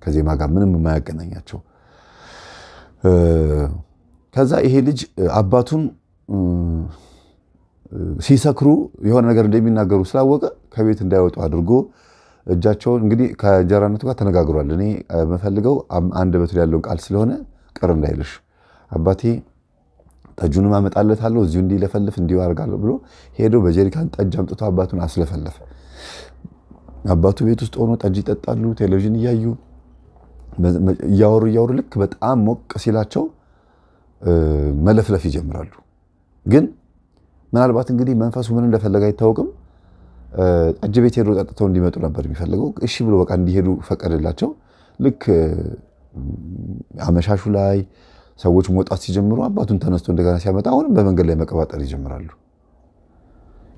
ከዜማ ጋር ምንም የማያገናኛቸው። ከዛ ይሄ ልጅ አባቱን ሲሰክሩ የሆነ ነገር እንደሚናገሩ ስላወቀ ከቤት እንዳይወጡ አድርጎ እጃቸውን እንግዲህ ከእንጀራ እናቱ ጋር ተነጋግሯል። እኔ የምፈልገው አንደበቱ ላይ ያለውን ቃል ስለሆነ ቅር እንዳይልሽ አባቴ ጠጁንም አመጣለታለሁ፣ እዚሁ እንዲለፈልፍ እንዲሁ አደርጋለሁ ብሎ ሄዶ በጀሪካን ጠጅ አምጥቶ አባቱን አስለፈለፈ። አባቱ ቤት ውስጥ ሆኖ ጠጅ ይጠጣሉ፣ ቴሌቪዥን እያዩ እያወሩ እያወሩ ልክ በጣም ሞቅ ሲላቸው መለፍለፍ ይጀምራሉ። ግን ምናልባት እንግዲህ መንፈሱ ምን እንደፈለገ አይታወቅም። ጠጅ ቤት ሄዶ ጠጥተው እንዲመጡ ነበር የሚፈልገው። እሺ ብሎ በቃ እንዲሄዱ ፈቀደላቸው። ልክ አመሻሹ ላይ ሰዎች መውጣት ሲጀምሩ አባቱን ተነስቶ እንደገና ሲያመጣ አሁንም በመንገድ ላይ መቀባጠር ይጀምራሉ።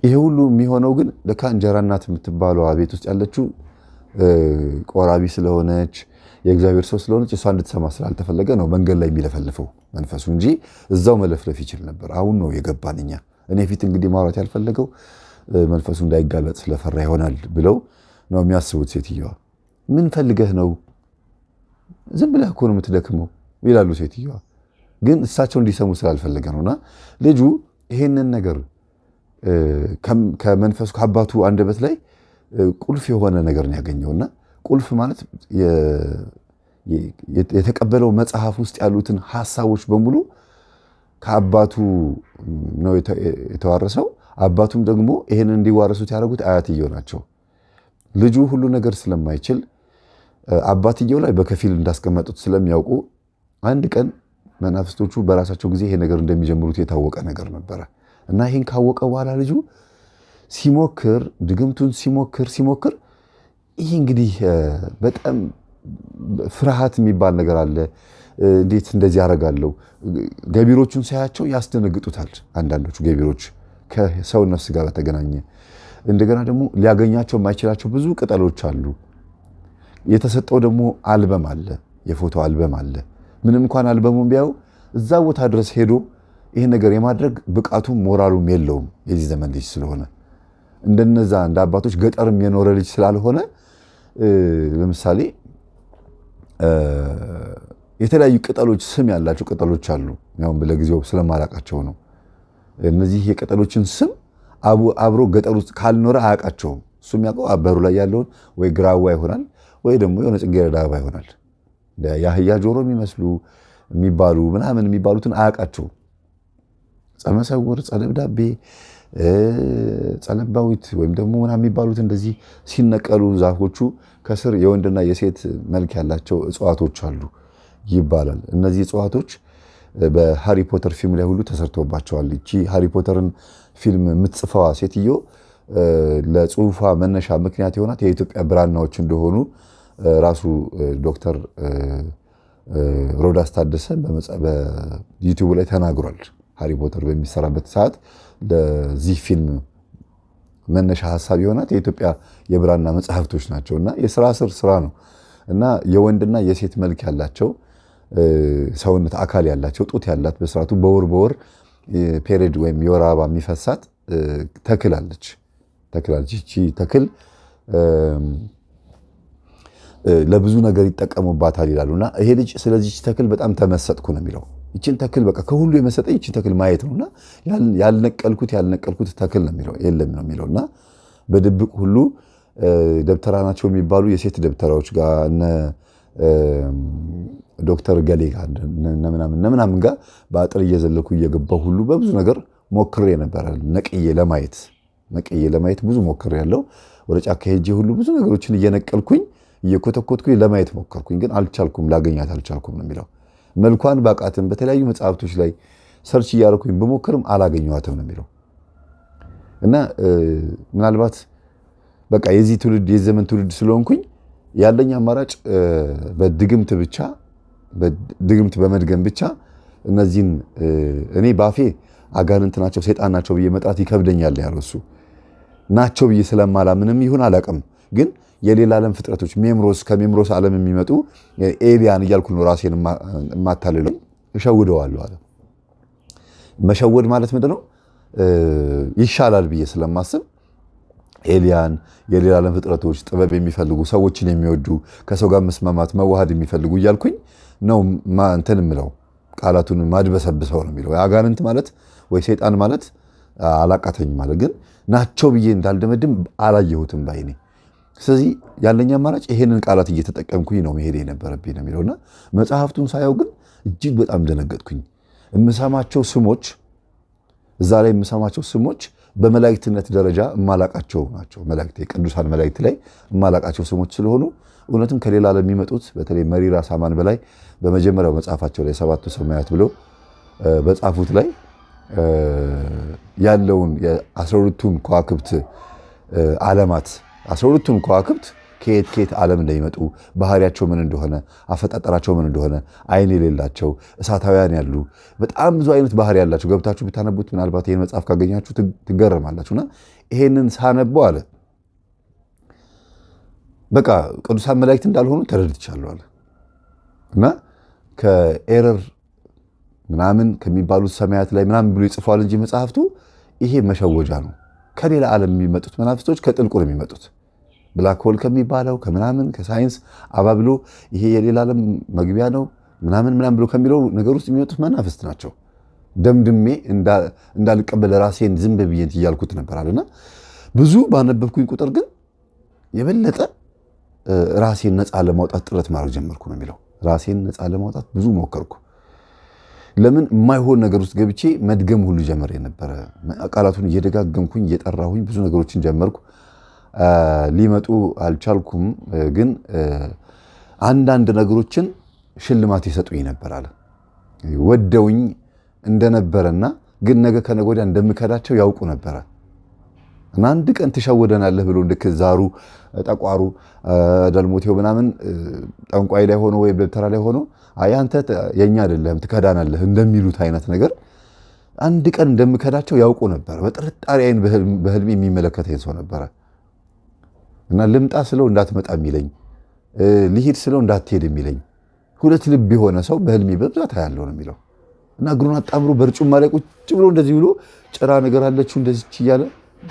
ይሄ ሁሉ የሚሆነው ግን ለካ እንጀራ እናት የምትባለዋ ቤት ውስጥ ያለችው ቆራቢ ስለሆነች፣ የእግዚአብሔር ሰው ስለሆነች፣ እሷ እንድትሰማ ስላልተፈለገ ነው መንገድ ላይ የሚለፈልፈው መንፈሱ እንጂ እዛው መለፍለፍ ይችል ነበር። አሁን ነው የገባን እኛ። እኔ ፊት እንግዲህ ማውራት ያልፈለገው መንፈሱ እንዳይጋለጥ ስለፈራ ይሆናል ብለው ነው የሚያስቡት። ሴትየዋ ምን ፈልገህ ነው? ዝም ብለህ እኮ ነው የምትደክመው ይላሉ ሴትየዋ። ግን እሳቸው እንዲሰሙ ስላልፈለገ ነውና ልጁ ይሄንን ነገር ከመንፈሱ ከአባቱ አንደበት ላይ ቁልፍ የሆነ ነገር ነው ያገኘውና ቁልፍ ማለት የተቀበለው መጽሐፍ ውስጥ ያሉትን ሀሳቦች በሙሉ ከአባቱ ነው የተዋረሰው። አባቱም ደግሞ ይሄንን እንዲዋረሱት ያደረጉት አያትየው ናቸው። ልጁ ሁሉ ነገር ስለማይችል አባትየው ላይ በከፊል እንዳስቀመጡት ስለሚያውቁ አንድ ቀን መናፍስቶቹ በራሳቸው ጊዜ ይሄ ነገር እንደሚጀምሩት የታወቀ ነገር ነበረ። እና ይሄን ካወቀ በኋላ ልጁ ሲሞክር፣ ድግምቱን ሲሞክር ሲሞክር ይህ እንግዲህ በጣም ፍርሃት የሚባል ነገር አለ። እንዴት እንደዚህ ያደርጋለሁ? ገቢሮቹን ሳያቸው ያስደነግጡታል። አንዳንዶቹ ገቢሮች ከሰው ነፍስ ጋር በተገናኘ እንደገና ደግሞ ሊያገኛቸው የማይችላቸው ብዙ ቅጠሎች አሉ። የተሰጠው ደግሞ አልበም አለ፣ የፎቶ አልበም አለ። ምንም እንኳን አልበሙን ቢያዩ እዛ ቦታ ድረስ ሄዶ ይህን ነገር የማድረግ ብቃቱም ሞራሉም የለውም። የዚህ ዘመን ልጅ ስለሆነ፣ እንደነዛ እንደ አባቶች ገጠርም የኖረ ልጅ ስላልሆነ፣ ለምሳሌ የተለያዩ ቅጠሎች ስም ያላቸው ቅጠሎች አሉ። ያው ለጊዜው ስለማላውቃቸው ነው። እነዚህ የቅጠሎችን ስም አብሮ ገጠር ውስጥ ካልኖረ አያውቃቸውም። እሱ የሚያውቀው አበሩ ላይ ያለውን ወይ ግራዋ ይሆናል ወይ ደግሞ የሆነ ጽጌረዳ አበባ ይሆናል። የአህያ ጆሮ የሚመስሉ የሚባሉ ምናምን የሚባሉትን አያውቃቸውም። ጸመሰውር፣ ጸደብዳቤ፣ ጸለባዊት ወይም ደግሞ ምናምን የሚባሉት እንደዚህ ሲነቀሉ ዛፎቹ ከስር የወንድና የሴት መልክ ያላቸው እጽዋቶች አሉ ይባላል። እነዚህ እጽዋቶች በሃሪ ፖተር ፊልም ላይ ሁሉ ተሰርቶባቸዋል። እቺ ሃሪ ፖተርን ፊልም የምትጽፈዋ ሴትዮ ለጽሁፏ መነሻ ምክንያት የሆናት የኢትዮጵያ ብራናዎች እንደሆኑ ራሱ ዶክተር ሮዳስ ታደሰ በዩቲዩብ ላይ ተናግሯል። ሃሪ ፖተር በሚሰራበት ሰዓት ለዚህ ፊልም መነሻ ሀሳብ የሆናት የኢትዮጵያ የብራና መጽሐፍቶች ናቸው። እና የስራ ስር ስራ ነው እና የወንድና የሴት መልክ ያላቸው፣ ሰውነት አካል ያላቸው፣ ጡት ያላት፣ በስርዓቱ በወር በወር period ወይም የወር አበባ የሚፈሳት ተክል አለች ተክላለች። ይቺ ተክል ለብዙ ነገር ይጠቀሙባታል ይላሉ። እና ይሄ ልጅ ስለዚች ተክል በጣም ተመሰጥኩ ነው የሚለው። ይችን ተክል በቃ ከሁሉ የመሰጠኝ ይችን ተክል ማየት ነውና ያልነቀልኩት ያልነቀልኩት ተክል ነው የሚለው የለም ነው የሚለው። እና በድብቅ ሁሉ ደብተራ ናቸው የሚባሉ የሴት ደብተራዎች ጋር፣ እነ ዶክተር ገሌ ጋር፣ እነ ምናምን እነ ምናምን ጋር በአጥር እየዘለኩ እየገባሁ ሁሉ በብዙ ነገር ሞክሬ ነበረ። ነቅዬ ለማየት ብዙ ሞክሬ ያለው፣ ወደ ጫካ ሄጄ ሁሉ ብዙ ነገሮችን እየነቀልኩኝ እየኮተኮትኩኝ ለማየት ሞከርኩኝ፣ ግን አልቻልኩም፣ ላገኛት አልቻልኩም ነው የሚለው። መልኳን ባቃትም በተለያዩ መጽሐፍቶች ላይ search እያደረኩኝ ብሞክርም አላገኘኋትም ነው የሚለው። እና ምናልባት በቃ የዚህ ትውልድ የዚህ ዘመን ትውልድ ስለሆንኩኝ ያለኝ አማራጭ በድግምት ብቻ፣ ድግምት በመድገም ብቻ እነዚህን እኔ ባፌ አጋንንት ናቸው፣ ሰይጣን ናቸው ብዬ መጥራት ይከብደኛል ያለው እሱ። ናቸው ብዬ ስለማላምንም ይሁን አላውቅም፣ ግን የሌላ ዓለም ፍጥረቶች ሜምሮስ ከሜምሮስ ዓለም የሚመጡ alien እያልኩ ነው ራሴን የማታልለው፣ እሸውደዋለሁ አለ። መሸወድ ማለት ምንድን ነው? ይሻላል ብዬ ስለማስብ Alien፣ የሌላ ዓለም ፍጥረቶች፣ ጥበብ የሚፈልጉ፣ ሰዎችን የሚወዱ፣ ከሰው ጋር መስማማት መዋሃድ የሚፈልጉ እያልኩኝ ነው እንትን የምለው፣ ቃላቱን ማድበሰብሰው ነው የሚለው። አጋንንት ማለት ወይ ሰይጣን ማለት አላቃተኝ ማለት ግን ናቸው ብዬ እንዳልደመድም አላየሁትም ባይኔ። ስለዚህ ያለኝ አማራጭ ይሄንን ቃላት እየተጠቀምኩኝ ነው መሄድ የነበረብኝ ነው የሚለውና መጽሐፍቱን ሳየው ግን እጅግ በጣም ደነገጥኩኝ። የምሰማቸው ስሞች፣ እዛ ላይ የምሰማቸው ስሞች በመላእክትነት ደረጃ የማላቃቸው ናቸው። መላእክት፣ የቅዱሳን መላእክት ላይ የማላቃቸው ስሞች ስለሆኑ እውነትም ከሌላ ለሚመጡት በተለይ መሪራ ሳማን በላይ በመጀመሪያው መጽሐፋቸው ላይ ሰባቱ ሰማያት ብለው በጻፉት ላይ ያለውን የ12ቱን ከዋክብት ዓለማት፣ 12ቱን ከዋክብት ከየት ከየት ዓለም እንደሚመጡ፣ ባህሪያቸው ምን እንደሆነ፣ አፈጣጠራቸው ምን እንደሆነ፣ አይን የሌላቸው እሳታውያን ያሉ፣ በጣም ብዙ አይነት ባህሪ ያላቸው፣ ገብታችሁ ብታነቡት ምናልባት ይህን መጽሐፍ ካገኛችሁ ትገረማላችሁና ይሄንን ሳነበው አለ በቃ ቅዱሳን መላእክት እንዳልሆኑ ተረድቻለሁ አለ። እና ከኤረር ምናምን ከሚባሉት ሰማያት ላይ ምናምን ብሎ ይጽፈዋል እንጂ መጽሐፍቱ ይሄ መሸወጃ ነው። ከሌላ ዓለም የሚመጡት መናፍስቶች ከጥልቁ ነው የሚመጡት። Black hole ከሚባለው ከምናምን ከሳይንስ አባብሎ ይሄ የሌላ ዓለም መግቢያ ነው ምናምን ምናምን ብሎ ከሚለው ነገር ውስጥ የሚመጡት መናፍስት ናቸው። ደምድሜ እንዳልቀበል ራሴን ዝም ብዬ እያልኩት ነበር አለና ብዙ ባነበብኩኝ ቁጥር ግን የበለጠ ራሴን ነፃ ለማውጣት ጥረት ማድረግ ጀመርኩ ነው የሚለው። ራሴን ነፃ ለማውጣት ብዙ ሞከርኩ። ለምን የማይሆን ነገር ውስጥ ገብቼ መድገም ሁሉ ጀመር የነበረ፣ ቃላቱን እየደጋገምኩኝ እየጠራሁኝ ብዙ ነገሮችን ጀመርኩ። ሊመጡ አልቻልኩም፣ ግን አንዳንድ ነገሮችን ሽልማት ይሰጡኝ ነበር አለ። ወደውኝ እንደነበረና ግን ነገ ከነገ ወዲያ እንደምከዳቸው ያውቁ ነበረ። እና አንድ ቀን ትሸውደናለህ ብሎ ልክ ዛሩ ጠቋሩ ደልሞቴው ምናምን ጠንቋይ ላይ ሆኖ ወይ ደብተራ ላይ ሆኖ አይ አንተ የኛ አይደለህም ትከዳናለህ እንደሚሉት አይነት ነገር አንድ ቀን እንደምከዳቸው ያውቁ ነበረ። በጥርጣሬ አይን በህልሜ የሚመለከተኝ ሰው ነበረ። እና ልምጣ ስለው እንዳትመጣ የሚለኝ፣ ልሂድ ስለው እንዳትሄድ የሚለኝ ሁለት ልብ የሆነ ሰው በህልሜ በብዛት አያለው ነው የሚለው። እና እግሩን አጣምሮ በርጩማ ላይ ቁጭ ብሎ እንደዚህ ብሎ ጭራ ነገር አለችው እንደዚህ እያለ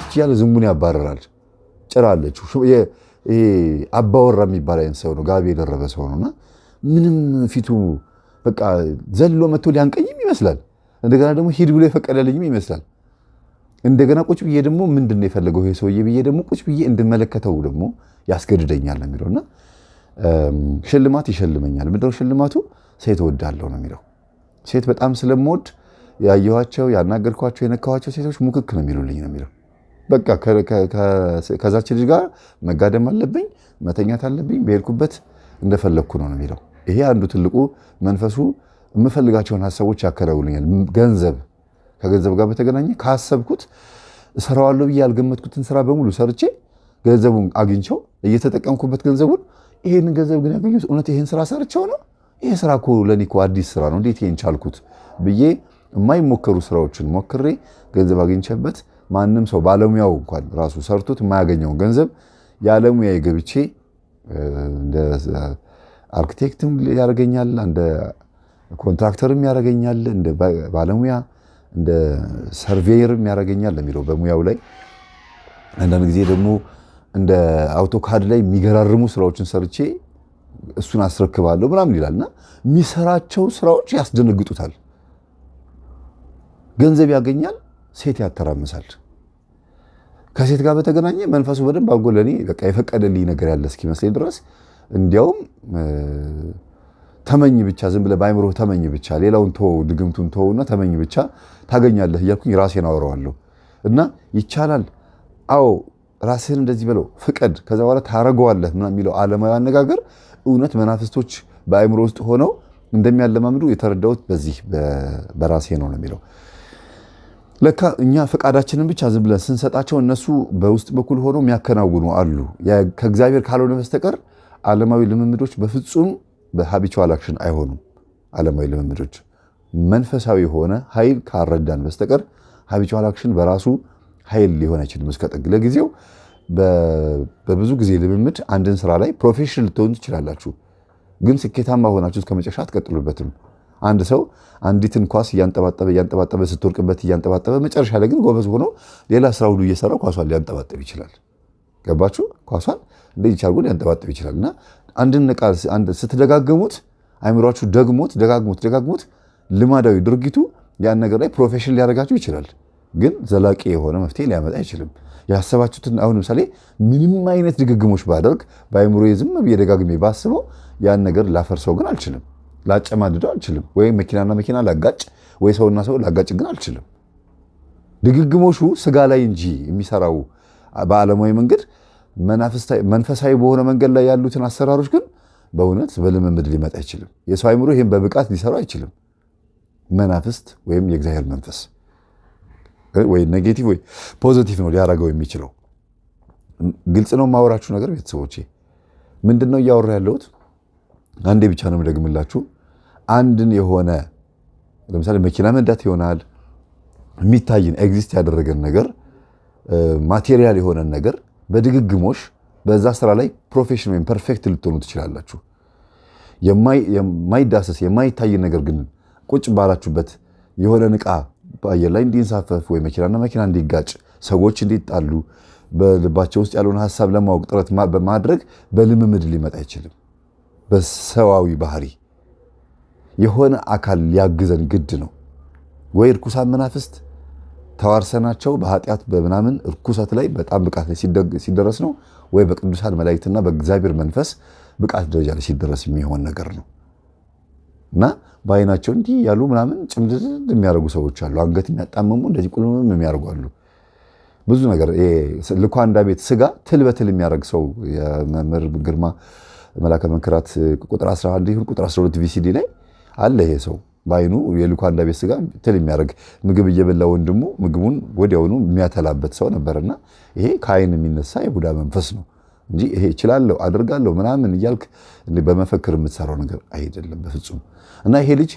እያለ ዝንቡን ያባረራል። ጭራ አለችው። ይሄ አባወራ የሚባል አይነት ሰው ነው፣ ጋቢ የደረበ ሰው ነውና ምንም ፊቱ በቃ ዘሎ መጥቶ ሊያንቀኝም ይመስላል። እንደገና ደግሞ ሂድ ብሎ የፈቀደልኝም ይመስላል። እንደገና ቁጭ ብዬ ደግሞ ምንድን ነው የፈለገው ይሄ ሰውዬ ብዬ ደግሞ ቁጭ ብዬ እንድመለከተው ደግሞ ያስገድደኛል ነው የሚለውና ሽልማት ይሸልመኛል። ምንድነው ሽልማቱ? ሴት እወዳለሁ ነው የሚለው። ሴት በጣም ስለምወድ ያየኋቸው፣ ያናገርኳቸው፣ የነካኋቸው ሴቶች ሙክክ ነው የሚሉልኝ ነው የሚለው። በቃ ከዛች ልጅ ጋር መጋደም አለብኝ፣ መተኛት አለብኝ፣ በሄድኩበት እንደፈለግኩ ነው ነው የሚለው። ይሄ አንዱ ትልቁ መንፈሱ የምፈልጋቸውን ሀሳቦች ያከናውልኛል። ገንዘብ፣ ከገንዘብ ጋር በተገናኘ ካሰብኩት እሰራዋለሁ ብዬ ያልገመትኩትን ስራ በሙሉ ሰርቼ ገንዘቡን አግኝቸው እየተጠቀምኩበት ገንዘቡን፣ ይሄንን ገንዘብ ግን ያገኘሁት እውነት ይሄን ስራ ሰርቼው ነው? ይሄ ስራ እኮ ለእኔ እኮ አዲስ ስራ ነው፣ እንዴት ይሄን ቻልኩት ብዬ የማይሞከሩ ስራዎችን ሞክሬ ገንዘብ አግኝቼበት ማንም ሰው ባለሙያው እንኳን ራሱ ሰርቶት የማያገኘውን ገንዘብ ያለሙያ ገብቼ እንደ አርክቴክትም ያደርገኛል፣ እንደ contractor ም ያደርገኛል፣ እንደ ባለሙያ እንደ surveyor ም ያደርገኛል ለሚለው በሙያው ላይ አንዳንድ ጊዜ ደግሞ እንደ AutoCAD ላይ የሚገራርሙ ስራዎችን ሰርቼ እሱን አስረክባለሁ ምናምን ይላልና የሚሰራቸው ስራዎች ያስደነግጡታል። ገንዘብ ያገኛል፣ ሴት ያተራምሳል። ከሴት ጋር በተገናኘ መንፈሱ በደንብ አድርጎ ለእኔ በቃ የፈቀደልኝ ነገር ያለ እስኪመስለኝ ድረስ እንዲያውም ተመኝ ብቻ፣ ዝም ብለህ በአይምሮህ ተመኝ ብቻ፣ ሌላውን ተወው፣ ድግምቱን ተወውና ተመኝ ብቻ ታገኛለህ እያልኩኝ ራሴን አወራዋለሁ። እና ይቻላል፣ አዎ ራስህን እንደዚህ በለው ፍቀድ፣ ከዛ በኋላ ታረገዋለህ ምናምን የሚለው ዓለማዊ አነጋገር እውነት መናፍስቶች በአይምሮ ውስጥ ሆነው እንደሚያለማምዱ የተረዳሁት በዚህ በራሴ ነው ነው የሚለው። ለካ እኛ ፈቃዳችንን ብቻ ዝም ብለን ስንሰጣቸው እነሱ በውስጥ በኩል ሆነው የሚያከናውኑ አሉ። ከእግዚአብሔር ካልሆነ በስተቀር ዓለማዊ ልምምዶች በፍጹም በ habitual action አይሆኑም። ዓለማዊ ልምምዶች መንፈሳዊ የሆነ ኃይል ካልረዳን በስተቀር habitual action በራሱ ኃይል ሊሆን አይችልም። እስከ ጥግ ለጊዜው በብዙ ጊዜ ልምምድ አንድን ስራ ላይ professional ልትሆኑ ትችላላችሁ፣ ግን ስኬታማ ሆናችሁ እስከ መጨረሻ አትቀጥሉበትም። አንድ ሰው አንዲትን ኳስ እያንጠባጠበ እያንጠባጠበ ስትወርቅበት እያንጠባጠበ መጨረሻ ላይ ግን ጎበዝ ሆኖ ሌላ ስራ ሁሉ እየሰራ ኳሷን ሊያንጠባጠብ ይችላል። ገባችሁ? ኳሷን እንደዚህ አድርጎ ሊያንጠባጥብ ይችላል። እና አንድን ቃል ስትደጋግሙት አይምሯችሁ ደግሞት ደጋግሞት ደጋግሞት ልማዳዊ ድርጊቱ ያን ነገር ላይ profession ሊያደርጋችሁ ይችላል። ግን ዘላቂ የሆነ መፍትሄ ሊያመጣ አይችልም። ያሰባችሁትን አሁን ለምሳሌ ምንም አይነት ድግግሞች ባደርግ፣ በአይምሮ ዝም ብዬ ደጋግሜ ባስበው ያን ነገር ላፈርሰው ግን አልችልም። ላጨማድደው አልችልም። ወይ መኪናና መኪና ላጋጭ፣ ወይ ሰውና ሰው ላጋጭ ግን አልችልም። ድግግሞሹ ስጋ ላይ እንጂ የሚሰራው በዓለማዊ መንገድ፣ መንፈሳዊ በሆነ መንገድ ላይ ያሉትን አሰራሮች ግን በእውነት በልምምድ ሊመጣ አይችልም። የሰው አይምሮ ይህን በብቃት ሊሰራው አይችልም። መናፍስት ወይም የእግዚአብሔር መንፈስ ወይ negative ወይ positive ነው ሊያደርገው የሚችለው። ግልጽ ነው የማወራችሁ ነገር ቤተሰቦቼ። ምንድን ነው እያወራ ያለሁት? አንዴ ብቻ ነው የምደግምላችሁ። አንድን የሆነ ለምሳሌ መኪና መንዳት ይሆናል፣ የሚታይን exist ያደረገን ነገር፣ material የሆነን ነገር በድግግሞሽ በዛ ስራ ላይ profession ወይም perfect ልትሆኑ ትችላላችሁ። የማይዳሰስ የማይታይ ነገር ግን ቁጭ ባላችሁበት የሆነ ዕቃ በአየር ላይ እንዲንሳፈፍ ወይ መኪናና መኪና እንዲጋጭ፣ ሰዎች እንዲጣሉ በልባቸው ውስጥ ያለውን ሀሳብ ለማወቅ ጥረት በማድረግ በልምምድ ሊመጣ አይችልም። በሰዋዊ ባህሪ የሆነ አካል ሊያግዘን ግድ ነው። ወይ እርኩሳን መናፍስት ተዋርሰናቸው በኃጢአት በምናምን እርኩሰት ላይ በጣም ብቃት ላይ ሲደረስ ነው፣ ወይ በቅዱሳን መላእክትና በእግዚአብሔር መንፈስ ብቃት ደረጃ ላይ ሲደረስ የሚሆን ነገር ነው። እና በአይናቸው እንዲህ ያሉ ምናምን ጭምድድ የሚያደርጉ ሰዎች አሉ። አንገት የሚያጣምሙ፣ እንደዚህ ቁልምም የሚያደርጉ አሉ። ብዙ ነገር፣ ልኳንዳ ቤት ስጋ ትል በትል የሚያደርግ ሰው የመምህር ግርማ መላከ መንክራት ቁጥር 11 ይሁን ቁጥር 12 VCD ላይ አለ። ይሄ ሰው በአይኑ የልኳንዳ ቤት ስጋ ትል የሚያደርግ፣ ምግብ እየበላ ወንድሙ ምግቡን ወዲያውኑ የሚያተላበት ሰው ነበርና ይሄ ከአይን የሚነሳ የቡዳ መንፈስ ነው እንጂ ይሄ እችላለሁ አድርጋለሁ ምናምን እያልክ በመፈክር የምትሰራው ነገር አይደለም በፍጹም። እና ይሄ ልጅ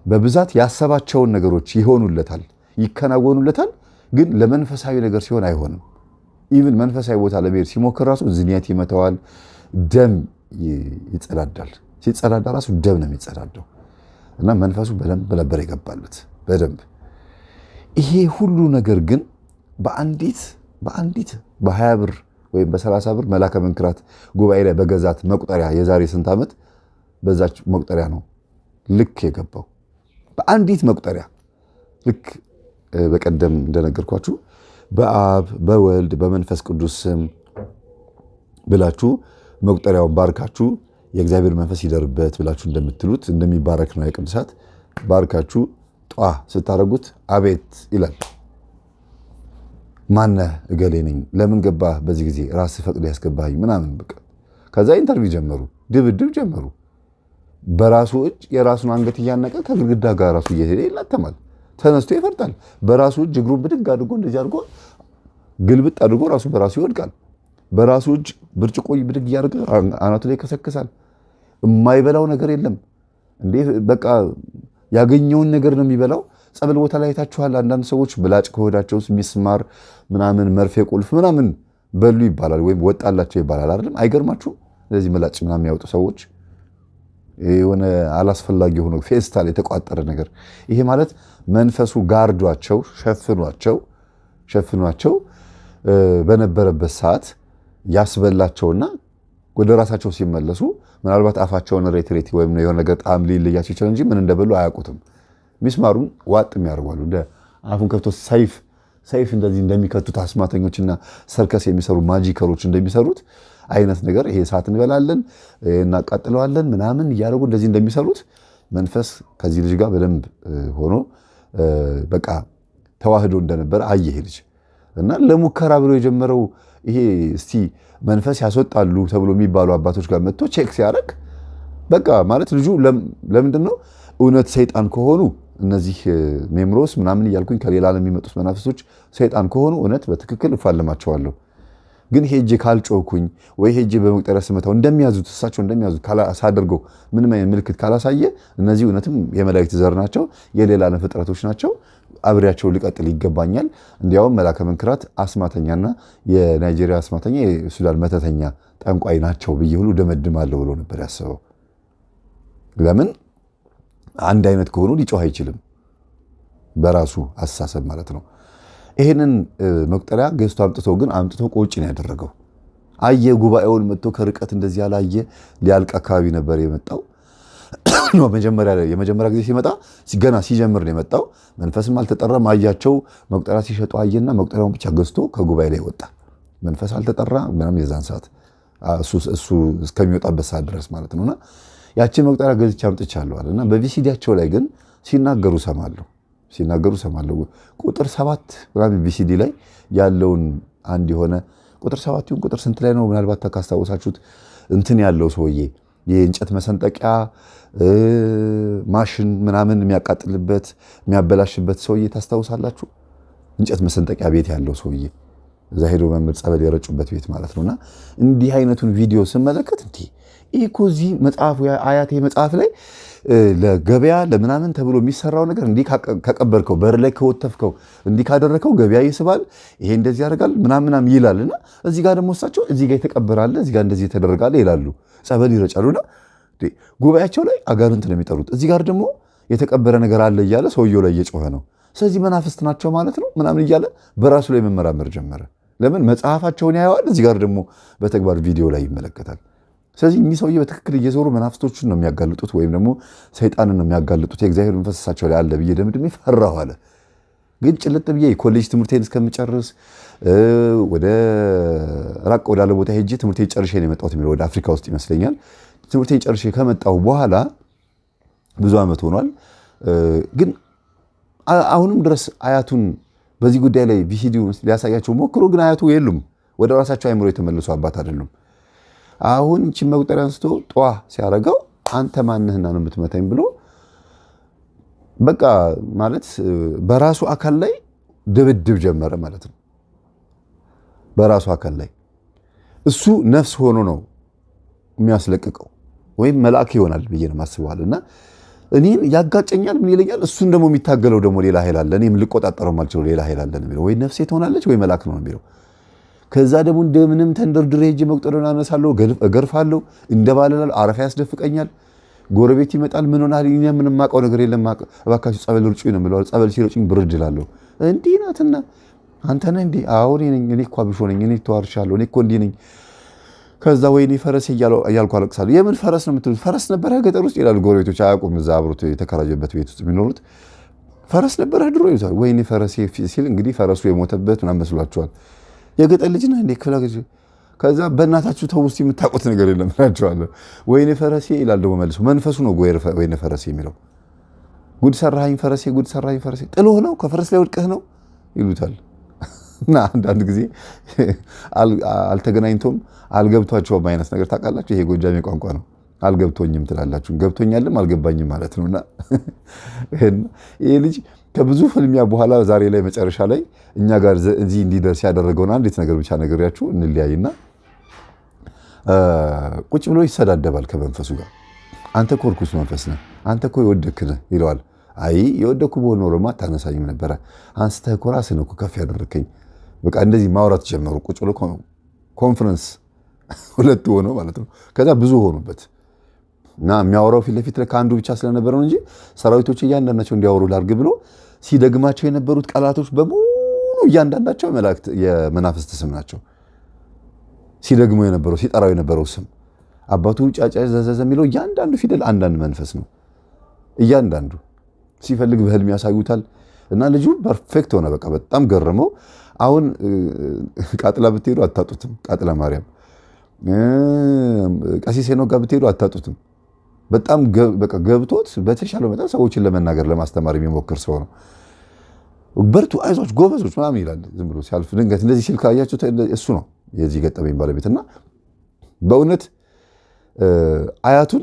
በብዛት ያሰባቸውን ነገሮች ይሆኑለታል፣ ይከናወኑለታል። ግን ለመንፈሳዊ ነገር ሲሆን አይሆንም። Even መንፈሳዊ ቦታ ለመሄድ ሲሞክር ራሱ ዝንየት ይመታዋል፣ ደም ይጸዳዳል። ሲጸዳዳ ራሱ ደም ነው የሚጸዳዳው። እና መንፈሱ በደንብ ነበር የገባለት በደንብ። ይሄ ሁሉ ነገር ግን በአንዲት በ20 ብር ወይም በ30 ብር መላከ መንክራት ጉባኤ ላይ በገዛት መቁጠሪያ፣ የዛሬ ስንት ዓመት በዛች መቁጠሪያ ነው ልክ የገባው። በአንዲት መቁጠሪያ ልክ በቀደም እንደነገርኳችሁ በአብ በወልድ በመንፈስ ቅዱስ ስም ብላችሁ መቁጠሪያውን ባርካችሁ የእግዚአብሔር መንፈስ ይደርበት ብላችሁ እንደምትሉት፣ እንደሚባረክ ነው የቅዱሳት ባርካችሁ ጧ ስታደርጉት አቤት ይላል። ማነህ? እገሌ ነኝ። ለምን ገባህ? በዚህ ጊዜ ራስህ ፈቅደህ ያስገባኸኝ ምናምን በቃ። ከዛ interview ጀመሩ፣ ድብድብ ጀመሩ። በራሱ እጅ የራሱን አንገት እያነቀ ከግድግዳ ጋር ራሱ እየሄደ ይላተማል። ተነስቶ ይፈርጣል። በራሱ እጅ እግሩን ብድግ አድርጎ እንደዚህ አድርጎ ግልብጥ አድርጎ ራሱ በራሱ ይወድቃል። በራሱ እጅ ብርጭቆ ብድግ እያደረገ አናቱ ላይ ይከሰክሳል። የማይበላው ነገር የለም እንዴ! በቃ ያገኘውን ነገር ነው የሚበላው። ጸበል ቦታ ላይ አይታችኋል። አንዳንድ ሰዎች ብላጭ ከሆዳቸው ውስጥ ሚስማር ምናምን መርፌ ቁልፍ ምናምን በሉ ይባላል፣ ወይም ወጣላቸው ይባላል። አይደለም? አይገርማችሁም? እንደዚህ ምላጭ ምናምን የሚያወጡ ሰዎች የሆነ አላስፈላጊ የሆነ ፌስታል የተቋጠረ ነገር፣ ይሄ ማለት መንፈሱ ጋርዷቸው ሸፍኗቸው ሸፍኗቸው በነበረበት ሰዓት ያስበላቸውና ወደ ራሳቸው ሲመለሱ ምናልባት አፋቸውን ሬት ሬት ወይም የሆነ ነገር ጣዕም ሊለያቸው ይችላል እንጂ ምን እንደበሉ አያውቁትም። ሚስማሩን ዋጥ የሚያደርጓሉ። እንደ አፉን ከፍቶ ሰይፍ ሰይፍ እንደዚህ እንደሚከቱት አስማተኞችና ሰርከስ የሚሰሩ ማጂከሮች እንደሚሰሩት አይነት ነገር፣ ይሄ እሳት እንበላለን እናቃጥለዋለን ምናምን እያደረጉ እንደዚህ እንደሚሰሩት መንፈስ ከዚህ ልጅ ጋር በደንብ ሆኖ በቃ ተዋህዶ እንደነበረ አየ ይሄ ልጅ። እና ለሙከራ ብሎ የጀመረው ይሄ እስቲ መንፈስ ያስወጣሉ ተብሎ የሚባሉ አባቶች ጋር መጥቶ check ሲያደርግ በቃ ማለት ልጁ ለምንድን ነው፣ እውነት ሰይጣን ከሆኑ እነዚህ ሜምሮስ ምናምን እያልኩኝ ከሌላ ለሚመጡት መናፍስቶች ሰይጣን ከሆኑ እውነት በትክክል እፋለማቸዋለሁ። ግን ሄጄ ካልጮኩኝ ወይ ሄጄ በመቁጠሪያ ስመታው እንደሚያዙት፣ እሳቸው እንደሚያዙት ሳደርገው ምንም አይነት ምልክት ካላሳየ እነዚህ እውነትም የመላእክት ዘር ናቸው፣ የሌላ ዓለም ፍጥረቶች ናቸው። አብሬያቸው ሊቀጥል ይገባኛል። እንዲያውም መላከ መንክራት አስማተኛና የናይጄሪያ አስማተኛ፣ የሱዳን መተተኛ ጠንቋይ ናቸው ብዬ ሁሉ ደመድማለሁ ብሎ ነበር ያሰበው። ለምን? አንድ አይነት ከሆኑ ሊጮህ አይችልም፣ በራሱ አስተሳሰብ ማለት ነው። ይሄንን መቁጠሪያ ገዝቶ አምጥቶ ግን አምጥቶ ቁጭ ነው ያደረገው። አየ ጉባኤውን መጥቶ ከርቀት እንደዚህ ያላየ ሊያልቅ አካባቢ ነበር የመጣው። የመጀመሪያ ጊዜ ሲመጣ ገና ሲጀምር ነው የመጣው። መንፈስም አልተጠራም። አያቸው መቁጠሪያ ሲሸጡ አየና መቁጠሪያውን ብቻ ገዝቶ ከጉባኤ ላይ ወጣ። መንፈስ አልተጠራ ምናምን የዛን ሰዓት እሱ እስከሚወጣበት ሰዓት ድረስ ማለት ነውና ያችን መቁጠሪያ ገዝቼ አምጥቻለሁ አለ እና በ VCD ያቸው ላይ ግን ሲናገሩ ሰማለሁ ሲናገሩ ሰማለሁ። ቁጥር 7 ምናምን VCD ላይ ያለውን አንድ የሆነ ቁጥር 7 ይሁን ቁጥር ስንት ላይ ነው ምናልባት ካስታወሳችሁት እንትን ያለው ሰውዬ የእንጨት መሰንጠቂያ ማሽን ምናምን የሚያቃጥልበት የሚያበላሽበት ሰውዬ ታስታውሳላችሁ? እንጨት መሰንጠቂያ ቤት ያለው ሰውዬ እዛ ሄዶ መምህር ጸበል የረጩበት ቤት ማለት ነውና እንዲህ አይነቱን ቪዲዮ ስመለከት እንዲህ ይህ እኮ እዚህ መጽሐፉ አያቴ መጽሐፍ ላይ ለገበያ ለምናምን ተብሎ የሚሰራው ነገር እንዲህ ከቀበርከው በር ላይ ከወተፍከው እንዲህ ካደረከው ገበያ ይስባል፣ ይሄ እንደዚህ ያደርጋል ምናምን ይላል። እና እዚህ ጋር ደግሞ እሳቸው እዚህ ጋር የተቀበራለ እዚህ ጋር እንደዚህ የተደረጋለ ይላሉ፣ ጸበል ይረጫሉና ጉባኤያቸው ላይ አጋንንት ነው የሚጠሩት። እዚህ ጋር ደግሞ የተቀበረ ነገር አለ እያለ ሰውየው ላይ እየጮኸ ነው። ስለዚህ መናፍስት ናቸው ማለት ነው ምናምን እያለ በራሱ ላይ መመራመር ጀመረ። ለምን መጽሐፋቸውን ያየዋል፣ እዚህ ጋር ደግሞ በተግባር ቪዲዮ ላይ ይመለከታል። ስለዚህ እኚህ ሰውዬ በትክክል እየዞሩ መናፍስቶችን ነው የሚያጋልጡት፣ ወይም ደግሞ ሰይጣንን ነው የሚያጋልጡት። የእግዚአብሔር መንፈስ እሳቸው ላይ አለ ብዬ ደምድሜ ፈራሁ አለ። ግን ጭልጥ ብዬ የኮሌጅ ትምህርቴን እስከምጨርስ ወደ ራቅ ወዳለ ቦታ ሄጄ ትምህርቴን ጨርሼ ነው የመጣሁት የሚለው ወደ አፍሪካ ውስጥ ይመስለኛል። ትምህርቴን ጨርሼ ከመጣሁ በኋላ ብዙ ዓመት ሆኗል። ግን አሁንም ድረስ አያቱን በዚህ ጉዳይ ላይ VCD ሊያሳያቸው ሞክሮ ግን አያቱ የሉም። ወደ ራሳቸው አይምሮ የተመለሱ አባት አይደሉም። አሁን ይህችን መቁጠሪያ አንስቶ ጧ ሲያደርገው አንተ ማንህና ነው የምትመታኝ ብሎ በቃ ማለት በራሱ አካል ላይ ድብድብ ጀመረ ማለት ነው። በራሱ አካል ላይ እሱ ነፍስ ሆኖ ነው የሚያስለቅቀው ወይም መልአክ ይሆናል ብዬ ነው የማስበው። እና እኔን ያጋጨኛል፣ ምን ይለኛል። እሱን ደግሞ የሚታገለው ደግሞ ሌላ ኃይል አለ። እኔም ልቆጣጠረው የማልችለው ሌላ ኃይል አለ የሚለው ወይ ነፍሴ ትሆናለች ወይ መልአክ ነው የሚለው። ከዛ ደግሞ እንደምንም ተንደርድሬ ሄጄ መቁጠሪያውን አነሳለሁ፣ እገርፋለሁ፣ እንደባለላለሁ፣ አረፋ ያስደፍቀኛል። ጎረቤት ይመጣል። ምን ሆናል? እኛ ምንም የማውቀው ነገር የለም፣ እባካችሁ ጸበል ርጩኝ ነው የምለው። ጸበል ሲረጩኝ ብርድ እላለሁ። እንዲህ ናትና አንተ ነህ እንዲህ? አዎ እኔ ነኝ። እኔ እኮ አብሾ ነኝ። እኔ ተዋርሻለሁ። እኔ እኮ እንዲህ ነኝ። ከዛ ወይኔ ፈረስ እያልኩ አለቅሳለሁ። የምን ፈረስ ነው የምትሉት? ፈረስ ነበረ ገጠር ውስጥ ይላሉ ጎረቤቶች። አያውቁም፣ እዛ አብሮት የተከራጀበት ቤት ውስጥ የሚኖሩት ፈረስ ነበረ ድሮ ይሉታል። ወይኔ ፈረሴ ሲል እንግዲህ ፈረሱ የሞተበት ምናምን መስሏቸዋል። የገጠር ልጅ ነህ እንዴ? ክፍለ ከዛ በእናታችሁ ተው ውስጥ የምታውቁት ነገር የለም እላቸዋለሁ። ወይኔ ፈረሴ ይላል ደግሞ መልሶ። መንፈሱ ነው ወይኔ ፈረሴ የሚለው። ጉድ ሰራኸኝ ፈረሴ፣ ጉድ ሰራኸኝ ፈረሴ፣ ጥሎህ ነው ከፈረስ ላይ ወድቀህ ነው ይሉታል። እና አንዳንድ ጊዜ አልተገናኝቶም አልገብቷቸውም አይነት ነገር ታውቃላችሁ። ይሄ ጎጃሜ ቋንቋ ነው። አልገብቶኝም ትላላችሁ፣ ገብቶኛልም አልገባኝም ማለት ነውና ይሄ ልጅ ከብዙ ፍልሚያ በኋላ ዛሬ ላይ መጨረሻ ላይ እኛ ጋር እዚህ እንዲደርስ ያደረገውን አንዲት ነገር ብቻ ነግሬያችሁ እንለያይና ቁጭ ብሎ ይሰዳደባል ከመንፈሱ ጋር። አንተ እኮ እርኩስ መንፈስ ነህ፣ አንተ እኮ የወደክ ነህ ይለዋል። አይ የወደኩ ብሆን ኖሮማ አታነሳኝም ነበረ፣ አንስተህ እኮ ራስህ እኮ ከፍ ያደረከኝ። በቃ እንደዚህ ማውራት ጀመሩ። ቁጭ ብሎ ኮንፈረንስ ሁለቱ ሆነው ማለት ነው። ከዛ ብዙ ሆኑበት እና የሚያወራው ፊት ለፊት ከአንዱ ብቻ ስለነበረ ነው እንጂ ሰራዊቶች እያንዳንዳቸው እንዲያወሩ ላድርግ ብሎ ሲደግማቸው የነበሩት ቃላቶች በሙሉ እያንዳንዳቸው መላእክት የመናፍስት ስም ናቸው። ሲደግመው የነበረው ሲጠራው የነበረው ስም አባቱ ጫጫ ዘዘዘ የሚለው እያንዳንዱ ፊደል አንዳንድ መንፈስ ነው። እያንዳንዱ ሲፈልግ በህልም ያሳዩታል። እና ልጁ perfect ሆነ። በቃ በጣም ገረመው። አሁን ቃጥላ ብትሄዱ አታጡትም። ቃጥላ ማርያም፣ ቀሲስ ሄኖክ ጋር ብትሄዱ አታጡትም። በጣም በቃ ገብቶት በተሻለው መጠን ሰዎችን ለመናገር ለማስተማር የሚሞክር ሰው ነው። በርቱ፣ አይዟችሁ፣ ጎበዞች ምናምን ይላል። ዝም ብሎ ሲያልፍ ድንገት እንደዚህ ሲል ካያችሁ እሱ ነው የዚህ ገጠመኝ ባለቤት። እና በእውነት አያቱን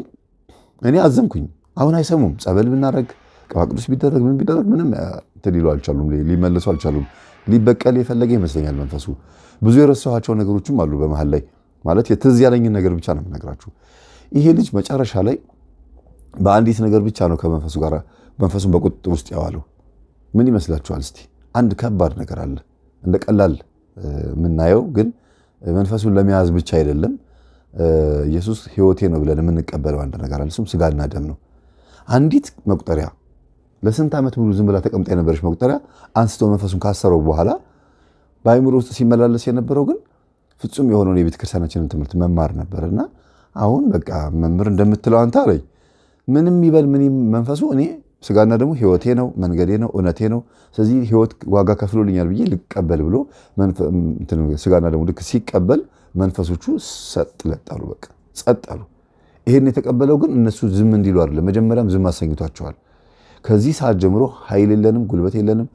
እኔ አዘንኩኝ። አሁን አይሰሙም። ጸበል ብናደርግ ቅባ ቅዱስ ቢደረግ ምን ቢደረግ ምንም እንትን ሊሉ አልቻሉም፣ ሊመለሱ አልቻሉም። ሊበቀል የፈለገ ይመስለኛል መንፈሱ። ብዙ የረሳኋቸው ነገሮችም አሉ በመሀል ላይ ማለት የትዝ ያለኝን ነገር ብቻ ነው የምነግራችሁ። ይሄ ልጅ መጨረሻ ላይ በአንዲት ነገር ብቻ ነው ከመንፈሱ ጋር መንፈሱን በቁጥጥር ውስጥ ያዋለው። ምን ይመስላችኋል? እስቲ አንድ ከባድ ነገር አለ፣ እንደ ቀላል የምናየው ግን መንፈሱን ለመያዝ ብቻ አይደለም። ኢየሱስ ሕይወቴ ነው ብለን የምንቀበለው አንድ ነገር አለ። እሱም ስጋና ደም ነው። አንዲት መቁጠሪያ ለስንት ዓመት ሙሉ ዝም ብላ ተቀምጣ የነበረች መቁጠሪያ አንስቶ መንፈሱን ካሰረው በኋላ በአይምሮ ውስጥ ሲመላለስ የነበረው ግን ፍጹም የሆነውን የቤተክርስቲያናችንን ትምህርት መማር ነበር። እና አሁን በቃ መምህር እንደምትለው አንተ አለኝ፣ ምንም ይበል ምን መንፈሱ እኔ ስጋና ደግሞ ህይወቴ ነው፣ መንገዴ ነው፣ እውነቴ ነው። ስለዚህ ህይወት ዋጋ ከፍሎልኛል ብዬ ልቀበል ብሎ ስጋና ደግሞ ልክ ሲቀበል መንፈሶቹ ሰጥ ለጥ አሉ፣ በቃ ጸጥ አሉ። ይሄን የተቀበለው ግን እነሱ ዝም እንዲሉ አይደለም፣ መጀመሪያም ዝም አሰኝቷቸዋል። ከዚህ ሰዓት ጀምሮ ኃይል የለንም፣ ጉልበት የለንም፣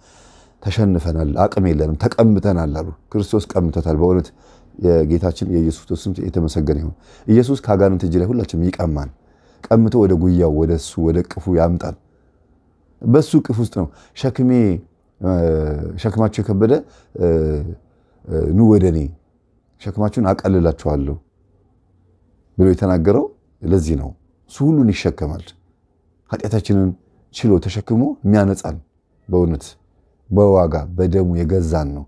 ተሸንፈናል፣ አቅም የለንም፣ ተቀምተናል አሉ። ክርስቶስ ቀምቶታል። በእውነት የጌታችን የኢየሱስ ክርስቶስ ስም የተመሰገነ ይሁን። ኢየሱስ ከአጋንንት እጅ ላይ ሁላችንም ይቀማን፣ ቀምቶ ወደ ጉያው ወደ እሱ ወደ እቅፉ ያምጣን። በሱ እቅፍ ውስጥ ነው ሸክሜ ሸክማችሁ የከበደ ኑ ወደ እኔ ሸክማችሁን አቀልላችኋለሁ ብሎ የተናገረው ለዚህ ነው። እሱ ሁሉን ይሸከማል። ኃጢአታችንን ችሎ ተሸክሞ የሚያነጻን በእውነት በዋጋ በደሙ የገዛን ነው።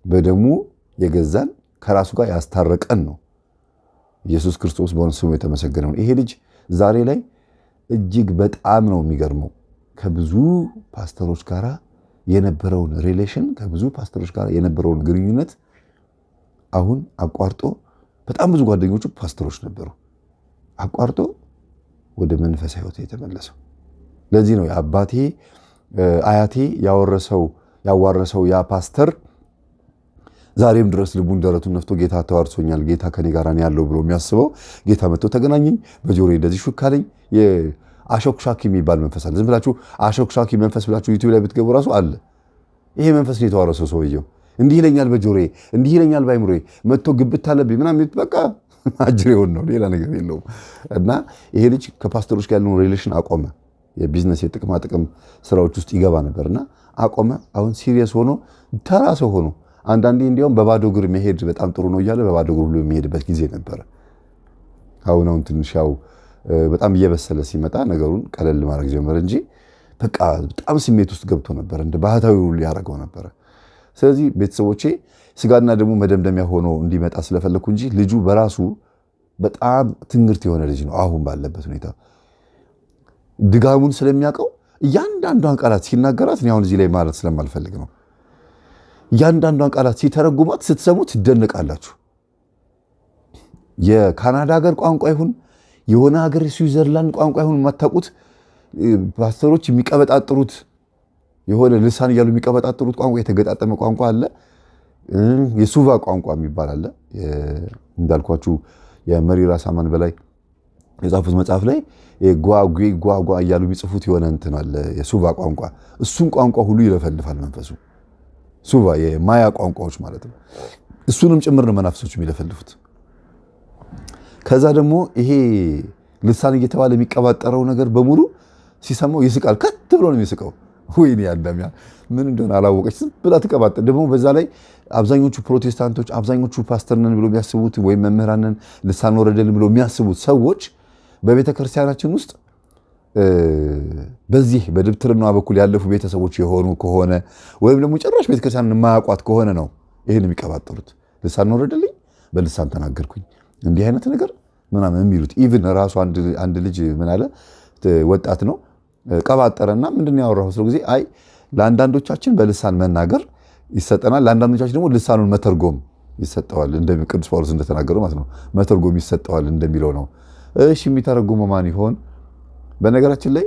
በደሙ የገዛን ከራሱ ጋር ያስታረቀን ነው። ኢየሱስ ክርስቶስ በእውነት ስሙ የተመሰገነ ነው። ይሄ ልጅ ዛሬ ላይ እጅግ በጣም ነው የሚገርመው። ከብዙ ፓስተሮች ጋር የነበረውን relation፣ ከብዙ ፓስተሮች ጋር የነበረውን ግንኙነት አሁን አቋርጦ፣ በጣም ብዙ ጓደኞቹ ፓስተሮች ነበሩ፣ አቋርጦ ወደ መንፈሳዊ ሕይወት የተመለሰው። ለዚህ ነው የአባቴ አያቴ ያወረሰው ያዋረሰው ያ ፓስተር ዛሬም ድረስ ልቡን ደረቱን ነፍቶ ጌታ ተዋርሶኛል፣ ጌታ ከኔ ጋር ነው ያለው ብሎ የሚያስበው። ጌታ መጥቶ ተገናኘኝ፣ በጆሮዬ እንደዚህ ሹክ አለኝ። አሾክሻኪ የሚባል መንፈስ አለ። ዝም ብላችሁ አሾክሻኪ መንፈስ ብላችሁ YouTube ላይ ብትገቡ ራሱ አለ። ይሄ መንፈስ ነው የተዋረሰው ሰውየው። እንዲህ ይለኛል በጆሮዬ፣ እንዲህ ይለኛል በአይምሮዬ፣ መጥቶ ግብት አለብኝ ምናምን፣ በቃ አጅሬውን ነው፣ ሌላ ነገር የለውም። እና ይሄ ልጅ ከፓስተሮች ጋር ያለውን relation አቆመ። የቢዝነስ የጥቅማ ጥቅም ስራዎች ውስጥ ይገባ ነበር እና አቆመ። አሁን serious ሆኖ ተራ ሰው ሆኖ አንዳንዴ እንዲያውም በባዶ እግር መሄድ በጣም ጥሩ ነው እያለ በባዶ እግር ሁሉ የሚሄድበት ጊዜ ነበረ። አሁን አሁን ትንሽ ያው በጣም እየበሰለ ሲመጣ ነገሩን ቀለል ማድረግ ጀመረ እንጂ በቃ በጣም ስሜት ውስጥ ገብቶ ነበር። እንደ ባህታዊ ሁሉ ያደረገው ነበረ። ስለዚህ ቤተሰቦቼ ስጋና ደግሞ መደምደሚያ ሆኖ እንዲመጣ ስለፈለግኩ እንጂ ልጁ በራሱ በጣም ትንግርት የሆነ ልጅ ነው። አሁን ባለበት ሁኔታ ድጋሙን ስለሚያውቀው እያንዳንዷን ቃላት ሲናገራት፣ እኔ አሁን እዚህ ላይ ማለት ስለማልፈልግ ነው። እያንዳንዷን ቃላት ሲተረጉማት ስትሰሙ ትደነቃላችሁ። የካናዳ ሀገር ቋንቋ ይሁን የሆነ ሀገር ስዊዘርላንድ ቋንቋ ይሁን የማታውቁት ፓስተሮች የሚቀበጣጥሩት የሆነ ልሳን እያሉ የሚቀበጣጥሩት ቋንቋ የተገጣጠመ ቋንቋ አለ። የሱቫ ቋንቋ የሚባል አለ። እንዳልኳችሁ የመሪ ራስ አማን በላይ የጻፉት መጽሐፍ ላይ ጓ ጓ ጓ እያሉ የሚጽፉት የሆነ እንትን አለ፣ የሱቫ ቋንቋ። እሱን ቋንቋ ሁሉ ይለፈልፋል መንፈሱ። ሱቫ የማያ ቋንቋዎች ማለት ነው። እሱንም ጭምር ነው መናፍሶች የሚለፈልፉት። ከዛ ደግሞ ይሄ ልሳን እየተባለ የሚቀባጠረው ነገር በሙሉ ሲሰማው ይስቃል። ከት ብሎ ነው የሚስቀው። ወይኔ አዳሚያ ምን እንደሆነ አላወቀች፣ ዝም ብላ ትቀባጥር። ደግሞ በዛ ላይ አብዛኞቹ ፕሮቴስታንቶች፣ አብዛኞቹ ፓስተር ነን ብሎ የሚያስቡት ወይም መምህራንን ልሳን ወረደልን ብሎ የሚያስቡት ሰዎች በቤተ ክርስቲያናችን ውስጥ በዚህ በድብትርና በኩል ያለፉ ቤተሰቦች የሆኑ ከሆነ ወይም ደግሞ ጭራሽ ቤተክርስቲያንን የማያውቋት ከሆነ ነው ይህን የሚቀባጥሩት። ልሳን ወረደልኝ፣ በልሳን ተናገርኩኝ፣ እንዲህ አይነት ነገር ምናምን የሚሉት። Even ራሱ አንድ ልጅ ምን አለ፣ ወጣት ነው፣ ቀባጠረና ምንድን ነው ያወራኸው ስለው ጊዜ አይ ለአንዳንዶቻችን በልሳን መናገር ይሰጠናል፣ ለአንዳንዶቻችን ደግሞ ልሳኑን መተርጎም ይሰጠዋል፣ እንደ ቅዱስ ጳውሎስ እንደተናገረው ማለት ነው፣ መተርጎም ይሰጠዋል እንደሚለው ነው። እሺ የሚተረጉመው ማን ይሆን? በነገራችን ላይ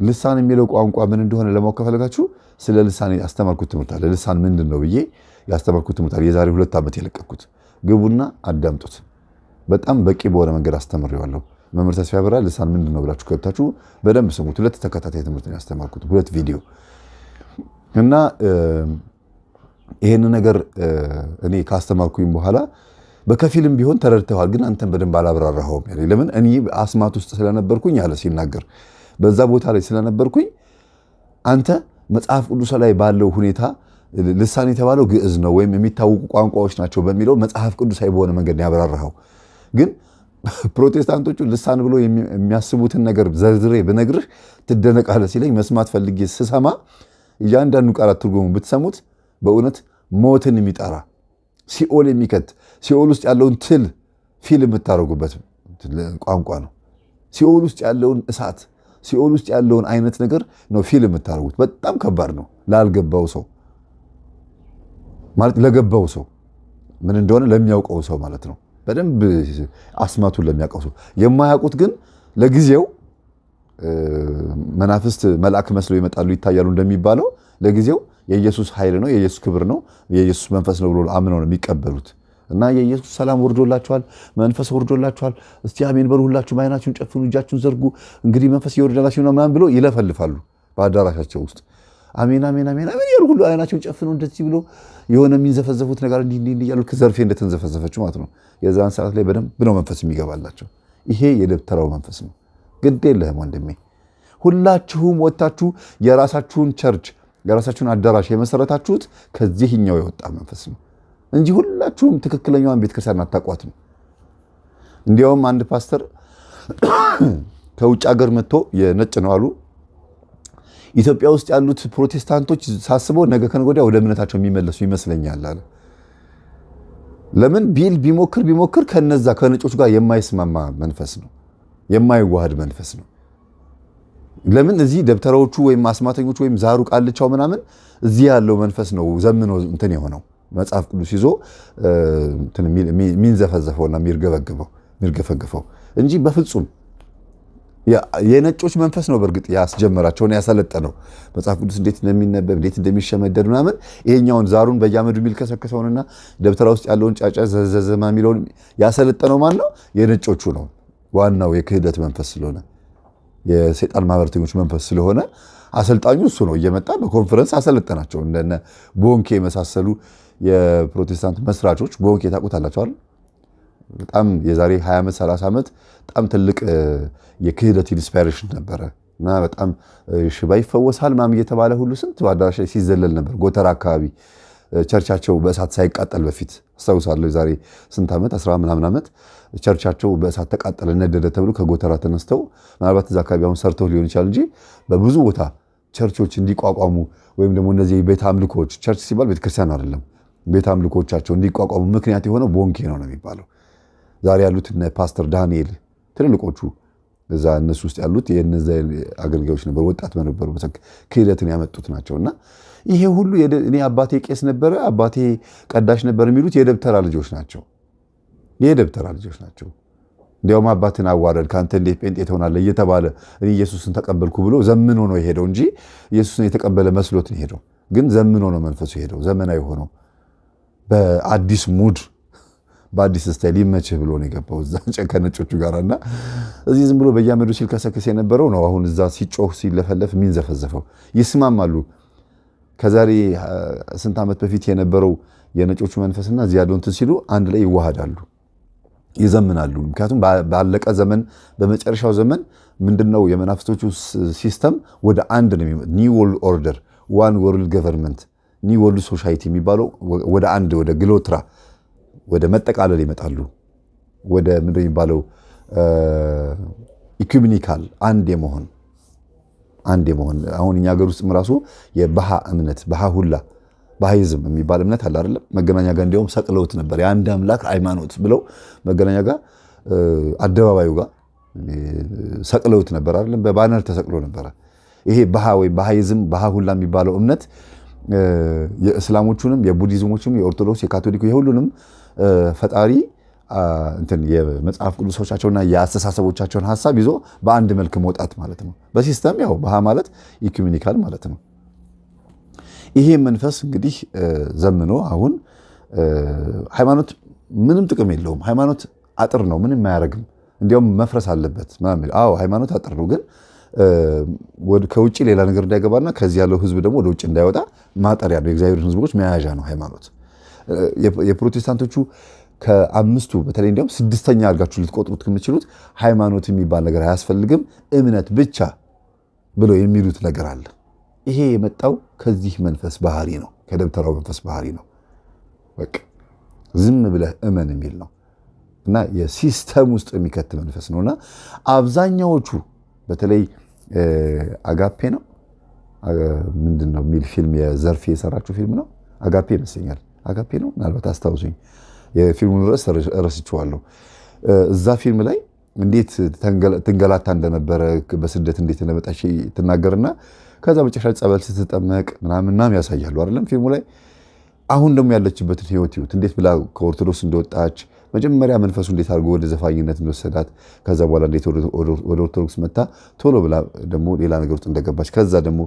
ልሳን የሚለው ቋንቋ ምን እንደሆነ ለማወቅ ከፈለጋችሁ ስለ ልሳን ያስተማርኩት ትምህርት አለ። ልሳን ምንድን ነው ብዬ ያስተማርኩት ትምህርት አለ። የዛሬ 2 ዓመት የለቀኩት፣ ግቡና አዳምጡት። በጣም በቂ በሆነ መንገድ አስተምሬዋለሁ። መምህር ተስፋ ያበራ ልሳን ምንድን ነው ብላችሁ ገብታችሁ በደንብ ስሙት። ሁለት ተከታታይ ትምህርት ነው ያስተማርኩት፣ ሁለት ቪዲዮ። እና ይሄን ነገር እኔ ካስተማርኩኝ በኋላ በከፊልም ቢሆን ተረድተዋል፣ ግን አንተን በደንብ አላብራራኸውም ያለኝ። ለምን? እኔ አስማት ውስጥ ስለነበርኩኝ አለ ሲናገር፣ በዛ ቦታ ላይ ስለነበርኩኝ አንተ መጽሐፍ ቅዱስ ላይ ባለው ሁኔታ ልሳን የተባለው ግዕዝ ነው ወይም የሚታወቁ ቋንቋዎች ናቸው በሚለው መጽሐፍ ቅዱሳዊ በሆነ መንገድ ነው ያብራራኸው። ግን ፕሮቴስታንቶቹ ልሳን ብሎ የሚያስቡትን ነገር ዘርዝሬ ብነግርህ ትደነቃለህ ሲለኝ መስማት ፈልጌ ስሰማ እያንዳንዱ ቃላት ትርጉሙ ብትሰሙት በእውነት ሞትን የሚጠራ፣ ሲኦል የሚከት፣ ሲኦል ውስጥ ያለውን ትል feel የምታደርጉበት ቋንቋ ነው። ሲኦል ውስጥ ያለውን እሳት፣ ሲኦል ውስጥ ያለውን አይነት ነገር ነው feel የምታደርጉት። በጣም ከባድ ነው ላልገባው ሰው፣ ማለት ለገባው ሰው ምን እንደሆነ ለሚያውቀው ሰው ማለት ነው። በደንብ አስማቱን ለሚያውቀው ሰው። የማያውቁት ግን ለጊዜው መናፍስት መልአክ መስለው ይመጣሉ ይታያሉ እንደሚባለው ለጊዜው የኢየሱስ ኃይል ነው፣ የኢየሱስ ክብር ነው፣ የኢየሱስ መንፈስ ነው ብሎ አምነው ነው የሚቀበሉት። እና የኢየሱስ ሰላም ወርዶላችኋል፣ መንፈስ ወርዶላችኋል፣ እስቲ አሜን በሉ፣ ሁላችሁም አይናችሁን ጨፍኑ፣ እጃችሁን ዘርጉ፣ እንግዲህ መንፈስ እየወረደላችሁ ነው ምናምን ብሎ ይለፈልፋሉ በአዳራሻቸው ውስጥ። አሜን አሜን አሜን አሜን እያሉ ሁሉ አይናቸውን ጨፍነው እንደዚህ ብሎ የሆነ የሚንዘፈዘፉት ነገር እንዲህ እንዲህ እያሉ ዘርፌ እንደተንዘፈዘፈችው ማለት ነው። የዛን ሰዓት ላይ በደንብ ነው መንፈስ የሚገባላቸው። ይሄ የደብተራው መንፈስ ነው። ግድ የለህም ወንድሜ፣ ሁላችሁም ወጥታችሁ የራሳችሁን church የራሳችሁን አዳራሽ የመሰረታችሁት ከዚህኛው የወጣ መንፈስ ነው እንጂ ሁላችሁም ትክክለኛዋን ቤተክርስቲያን አታውቋትም። እንዲያውም አንድ ፓስተር ከውጭ ሀገር መጥቶ የነጭ ነው አሉ፣ ኢትዮጵያ ውስጥ ያሉት ፕሮቴስታንቶች ሳስበው ነገ ከነገ ወዲያ ወደ እምነታቸው የሚመለሱ ይመስለኛል አለ። ለምን ቢል ቢሞክር ቢሞክር ከነዛ ከነጮች ጋር የማይስማማ መንፈስ ነው፣ የማይዋሃድ መንፈስ ነው። ለምን እዚህ ደብተራዎቹ ወይም አስማተኞቹ ወይም ዛሩ ቃልቻው ምናምን እዚህ ያለው መንፈስ ነው ዘምኖ እንትን የሆነው መጽሐፍ ቅዱስ ይዞ የሚንዘፈዘፈውና የሚርገፈገፈው እንጂ በፍጹም የነጮች መንፈስ ነው። በእርግጥ ያስጀመራቸውን ያሰለጠነው መጽሐፍ ቅዱስ እንዴት እንደሚነበብ እንዴት እንደሚሸመደድ ምናምን ይሄኛውን ዛሩን በየአመዱ የሚልከሰከሰውንና ደብተራ ውስጥ ያለውን ጫጫ ዘዘዘማ የሚለውን ያሰለጠነው ማን ነው? የነጮቹ ነው። ዋናው የክህደት መንፈስ ስለሆነ የሰይጣን ማህበረተኞች መንፈስ ስለሆነ አሰልጣኙ እሱ ነው። እየመጣ በኮንፈረንስ አሰለጠናቸው። እንደነ ቦንኬ የመሳሰሉ የፕሮቴስታንት መስራቾች፣ ቦንኬ ታውቁታላችሁ አይደል? በጣም የዛሬ 20 ዓመት 30 ዓመት በጣም ትልቅ የክህደት inspiration ነበረ እና በጣም ሽባ ይፈወሳል ምናምን እየተባለ ሁሉ ስንት በአዳራሽ ላይ ሲዘለል ነበር። ጎተራ አካባቢ ቸርቻቸው በእሳት ሳይቃጠል በፊት አስታውሳለሁ። የዛሬ ስንት ዓመት 10 ምናምን ዓመት ቸርቻቸው በእሳት ተቃጠለ ነደደ ተብሎ ከጎተራ ተነስተው ምናልባት እዛ አካባቢ አሁን ሰርተው ሊሆን ይችላል እንጂ በብዙ ቦታ ቸርቾች እንዲቋቋሙ ወይም ደግሞ እነዚህ ቤተ አምልኮች፣ church ሲባል ቤተክርስቲያን አይደለም፣ ቤተ አምልኮቻቸው እንዲቋቋሙ ምክንያት የሆነው ቦንኬ ነው ነው የሚባለው። ዛሬ ያሉት እነ ፓስተር ዳንኤል ትልልቆቹ እዛ እነሱ ውስጥ ያሉት የነዛ አገልጋዮች ነበሩ፣ ወጣት በነበሩ ክህደትን ያመጡት ናቸው። እና ይሄ ሁሉ እኔ አባቴ ቄስ ነበረ፣ አባቴ ቀዳሽ ነበር የሚሉት የደብተራ ልጆች ናቸው። የደብተራ ልጆች ናቸው። እንዲያውም አባትን አዋረድ ከአንተ እንዴት ጴንጤ ትሆናለህ እየተባለ እኔ ኢየሱስን ተቀበልኩ ብሎ ዘምኖ ነው የሄደው እንጂ ኢየሱስን የተቀበለ መስሎት ነው የሄደው። ግን ዘምኖ ነው መንፈሱ የሄደው። ዘመናዊ ሆኖ በአዲስ mood በአዲስ style ይመችህ ብሎ ነው የገባው እዛ ከነጮቹ ጋር። እና እዚህ ዝም ብሎ በየአመዱ ሲልከሰከስ የነበረው ነው አሁን እዛ ሲጮህ ሲለፈለፍ የሚንዘፈዘፈው። ይስማማሉ። ከዛሬ ስንት ዓመት በፊት የነበረው የነጮቹ መንፈስና እዚህ ያለው እንትን ሲሉ አንድ ላይ ይዋሃዳሉ፣ ይዘምናሉ። ምክንያቱም ባለቀ ዘመን በመጨረሻው ዘመን ምንድነው የመናፍስቶቹ system ወደ አንድ ነው። New world order፣ one world government፣ new world society የሚባለው ወደ አንድ ወደ ግሎትራ ወደ መጠቃለል ይመጣሉ። ወደ ምንድን የሚባለው ecumenical አንድ የመሆን። አሁን እኛ ሀገር ውስጥም ራሱ የባሃ እምነት ባሃ ሁላ Bahaism የሚባል እምነት አለ አይደለም? መገናኛ ጋር እንዲያውም ሰቅለውት ነበር። የአንድ አምላክ ሃይማኖት ብለው መገናኛ ጋር አደባባዩ ጋር ሰቅለውት ነበር አይደለም? በ banner ተሰቅሎ ነበረ። ይሄ ባሃ ወይም Bahaism ባሃ ሁላ የሚባለው እምነት የእስላሞቹንም የቡዲዝሞቹንም የኦርቶዶክስ የካቶሊኩ የሁሉንም ፈጣሪ እንትን የመጽሐፍ ቅዱሶቻቸውና የአስተሳሰቦቻቸውን ሀሳብ ይዞ በአንድ መልክ መውጣት ማለት ነው። በ system ያው ባሃ ማለት ecumenical ማለት ነው። ይሄ መንፈስ እንግዲህ ዘምኖ አሁን ሃይማኖት ምንም ጥቅም የለውም። ሃይማኖት አጥር ነው፣ ምንም አያደርግም። እንዲያውም መፍረስ አለበት። አዎ ሃይማኖት አጥር ነው፣ ግን ከውጭ ሌላ ነገር እንዳይገባና ከዚህ ያለው ህዝብ ደግሞ ወደ ውጭ እንዳይወጣ ማጠሪያ ነው። የእግዚአብሔርን ህዝቦች መያዣ ነው ሃይማኖት። የፕሮቴስታንቶቹ ከአምስቱ በተለይ እንዲያውም ስድስተኛ አድርጋችሁ ልትቆጥሩት የምትችሉት ሃይማኖት የሚባል ነገር አያስፈልግም፣ እምነት ብቻ ብለው የሚሉት ነገር አለ። ይሄ የመጣው ከዚህ መንፈስ ባህሪ ነው፣ ከደብተራው መንፈስ ባህሪ ነው። በቃ ዝም ብለህ እመን የሚል ነው እና የ system ውስጥ የሚከት መንፈስ ነው። እና አብዛኛዎቹ በተለይ አጋፔ ነው ምንድን ነው የሚል ፊልም የዘርፌ የሰራችው ፊልም ነው። አጋፔ ይመስለኛል። አጋፔ ነው ምናልባት አስታውሱኝ። የፊልሙን ርዕስ ረስቼዋለሁ። እዛ ፊልም ላይ እንዴት ትንገላታ እንደነበረ በስደት እንዴት እንደመጣች ትናገርና ከዛ መጨረሻ ጸበል ስትጠመቅ ምናምን ምናምን ያሳያሉ አይደለም ፊልሙ ላይ። አሁን ደግሞ ያለችበትን ህይወት ይዩት። እንዴት ብላ ከኦርቶዶክስ እንደወጣች፣ መጀመሪያ መንፈሱ እንዴት አድርጎ ወደ ዘፋኝነት እንደወሰዳት፣ ከዛ በኋላ እንዴት ወደ ኦርቶዶክስ መታ ቶሎ ብላ ደግሞ ሌላ ነገር ውስጥ እንደገባች፣ ከዛ ደግሞ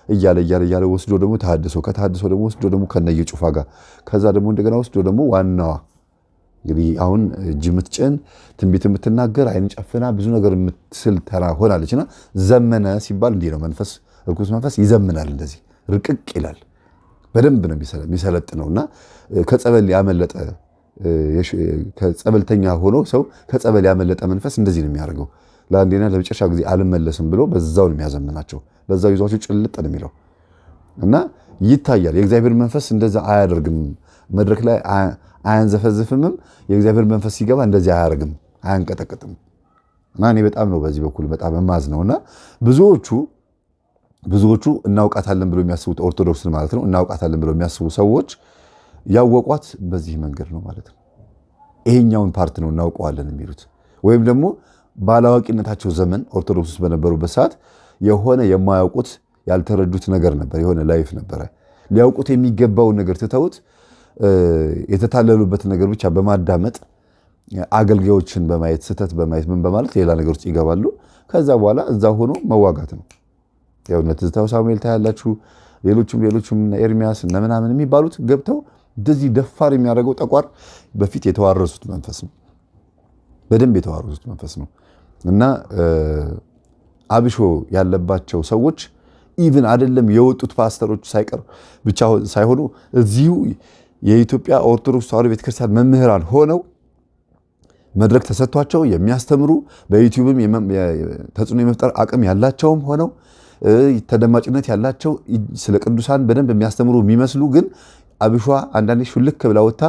እያለ እያለ እያለ ወስዶ ደግሞ ተሐድሶ፣ ከተሐድሶ ደግሞ ወስዶ ደግሞ ከነየ ጩፋ ጋር፣ ከዛ ደግሞ እንደገና ወስዶ ደግሞ ዋናዋ እንግዲህ አሁን እጅ የምትጭን፣ ትንቢት የምትናገር፣ አይን ጨፍና ብዙ ነገር የምትስል ተራ ሆናለች። እና ዘመነ ሲባል እንዲህ ነው። መንፈስ፣ ርኩስ መንፈስ ይዘምናል፣ እንደዚህ ርቅቅ ይላል። በደንብ ነው የሚሰለጥነው። እና ከጸበል ያመለጠ፣ ከጸበልተኛ ሆኖ ሰው ከጸበል ያመለጠ መንፈስ እንደዚህ ነው የሚያደርገው። ለአንዴና ለመጨረሻ ጊዜ አልመለስም ብሎ በዛው ነው የሚያዘምናቸው። በዛው ይዟቸው ጭልጥ ነው የሚለው እና ይታያል። የእግዚአብሔር መንፈስ እንደዛ አያደርግም። መድረክ ላይ አያንዘፈዝፍምም። የእግዚአብሔር መንፈስ ሲገባ እንደዚህ አያደርግም፣ አያንቀጠቅጥም። እና እኔ በጣም ነው በዚህ በኩል በጣም የማዝነው። እና ብዙዎቹ እናውቃታለን ብሎ የሚያስቡት ኦርቶዶክስን ማለት ነው፣ እናውቃታለን ብሎ የሚያስቡ ሰዎች ያወቋት በዚህ መንገድ ነው ማለት ነው። ይሄኛውን part ነው እናውቀዋለን የሚሉት። ወይም ደግሞ ባላዋቂነታቸው ዘመን ኦርቶዶክስ ውስጥ በነበሩበት ሰዓት የሆነ የማያውቁት፣ ያልተረዱት ነገር ነበር፣ የሆነ life ነበረ። ሊያውቁት የሚገባውን ነገር ትተውት የተታለሉበትን ነገር ብቻ በማዳመጥ፣ አገልጋዮችን በማየት፣ ስህተት በማየት፣ ምን በማለት ሌላ ነገር ውስጥ ይገባሉ። ከዛ በኋላ እዛ ሆኖ መዋጋት ነው። ያው እነ ትዝታው ሳሙኤል ታያላችሁ፣ ሌሎቹም ሌሎቹም፣ እነ ኤርሚያስ እነ ምናምን የሚባሉት ገብተው እንደዚህ ደፋር የሚያደርገው ጠቋር በፊት የተዋረሱት መንፈስ ነው። በደንብ የተዋረሱት መንፈስ ነው። እና አብሾ ያለባቸው ሰዎች even አይደለም የወጡት ፓስተሮች ሳይቀር ብቻ ሳይሆኑ እዚሁ የኢትዮጵያ ኦርቶዶክስ ተዋሕዶ ቤተክርስቲያን መምህራን ሆነው መድረክ ተሰጥቷቸው የሚያስተምሩ፣ በዩቲዩብም ተጽዕኖ የመፍጠር አቅም ያላቸውም ሆነው፣ ተደማጭነት ያላቸው፣ ስለ ቅዱሳን በደንብ የሚያስተምሩ የሚመስሉ ግን አብሿ አንዳንዴ ሹልክ ብላ ወጥታ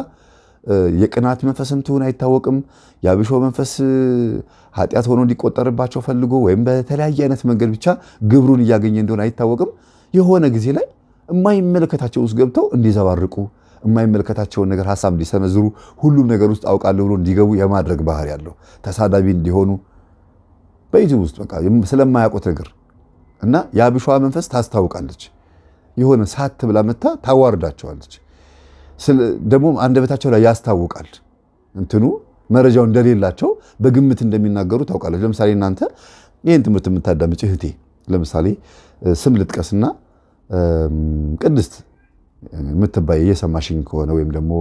የቅናት መንፈስም ትሁን አይታወቅም። የአብሾ መንፈስ ኃጢአት ሆኖ እንዲቆጠርባቸው ፈልጎ ወይም በተለያየ አይነት መንገድ ብቻ ግብሩን እያገኘ እንደሆነ አይታወቅም። የሆነ ጊዜ ላይ የማይመለከታቸው ውስጥ ገብተው እንዲዘባርቁ፣ የማይመለከታቸውን ነገር ሀሳብ እንዲሰነዝሩ፣ ሁሉም ነገር ውስጥ አውቃለሁ ብሎ እንዲገቡ የማድረግ ባህሪ ያለው፣ ተሳዳቢ እንዲሆኑ በዩቲዩብ ውስጥ በቃ ስለማያውቁት ነገር። እና የአብሿ መንፈስ ታስታውቃለች። የሆነ ሳት ብላ መታ ታዋርዳቸዋለች። ደግሞ አንደበታቸው ላይ ያስታውቃል። እንትኑ መረጃው እንደሌላቸው በግምት እንደሚናገሩ ታውቃለች። ለምሳሌ እናንተ ይህን ትምህርት የምታዳምጭ እህቴ፣ ለምሳሌ ስም ልጥቀስና ቅድስት የምትባይ እየሰማሽኝ ከሆነ ወይም ደግሞ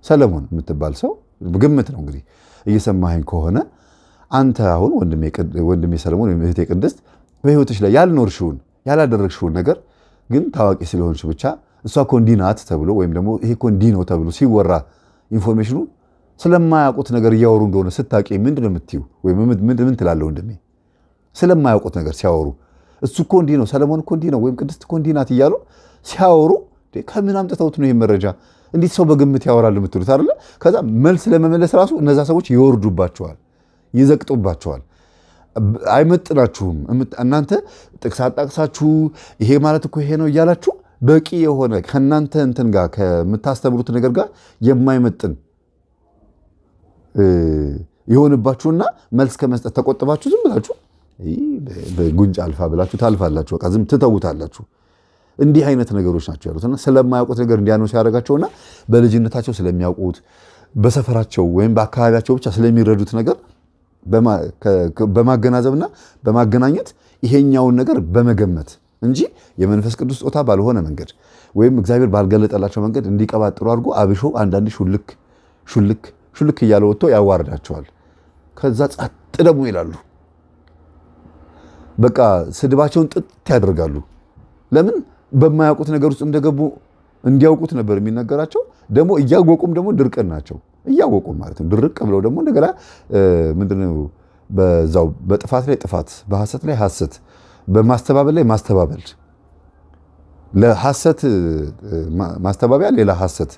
ሰለሞን የምትባል ሰው፣ ግምት ነው እንግዲህ፣ እየሰማኸኝ ከሆነ አንተ አሁን ወንድሜ ሰለሞን ወይም እህቴ ቅድስት በህይወትሽ ላይ ያልኖርሽውን፣ ያላደረግሽውን ነገር ግን ታዋቂ ስለሆንሽ ብቻ እሷ እኮ እንዲህ ናት ተብሎ ወይም ደግሞ ይሄ እኮ እንዲህ ነው ተብሎ ሲወራ information ኑ ስለማያውቁት ነገር እያወሩ እንደሆነ ስታውቂ ምንድን ነው የምትይው? ወይም ምን ትላለህ ወንድሜ? ስለማያውቁት ነገር ሲያወሩ፣ እሱ እኮ እንዲህ ነው፣ ሰለሞን እኮ እንዲህ ነው፣ ወይም ቅድስት እኮ እንዲህ ናት እያሉ ሲያወሩ ከምን አምጥተውት ነው ይሄን መረጃ? እንዴት ሰው በግምት ያወራል የምትሉት አይደለ? ከዛ መልስ ለመመለስ ራሱ እነዛ ሰዎች ይወርዱባቸዋል፣ ይዘቅጡባቸዋል። አይመጥናችሁም። እናንተ ጥቅስ አጣቅሳችሁ ይሄ ማለት እኮ ይሄ ነው እያላችሁ በቂ የሆነ ከእናንተ እንትን ጋር፣ ከምታስተምሩት ነገር ጋር የማይመጥን የሆንባችሁና መልስ ከመስጠት ተቆጥባችሁ ዝም ብላችሁ በጉንጭ አልፋ ብላችሁ ታልፋላችሁ። በቃ ዝም ትተውታላችሁ። እንዲህ አይነት ነገሮች ናቸው ያሉት። እና ስለማያውቁት ነገር እንዲያነሱ ሲያደርጋቸውና በልጅነታቸው ስለሚያውቁት፣ በሰፈራቸው ወይም በአካባቢያቸው ብቻ ስለሚረዱት ነገር በማገናዘብና በማገናኘት ይሄኛውን ነገር በመገመት እንጂ የመንፈስ ቅዱስ ስጦታ ባልሆነ መንገድ ወይም እግዚአብሔር ባልገለጠላቸው መንገድ እንዲቀባጥሩ አድርጎ አብሾ አንዳንድ ሹልክ ሹልክ ሹልክ እያለ ወጥቶ ያዋርዳቸዋል። ከዛ ጸጥ ደግሞ ይላሉ። በቃ ስድባቸውን ጥጥ ያደርጋሉ። ለምን? በማያውቁት ነገር ውስጥ እንደገቡ እንዲያውቁት ነበር የሚነገራቸው። ደግሞ እያወቁም ደግሞ ድርቅን ናቸው። እያወቁም ማለት ነው። ድርቅ ብለው ደግሞ እንደገና ምንድነው በዛው በጥፋት ላይ ጥፋት፣ በሐሰት ላይ ሐሰት፣ በማስተባበል ላይ ማስተባበል፣ ለሐሰት ማስተባበያ ሌላ ሐሰት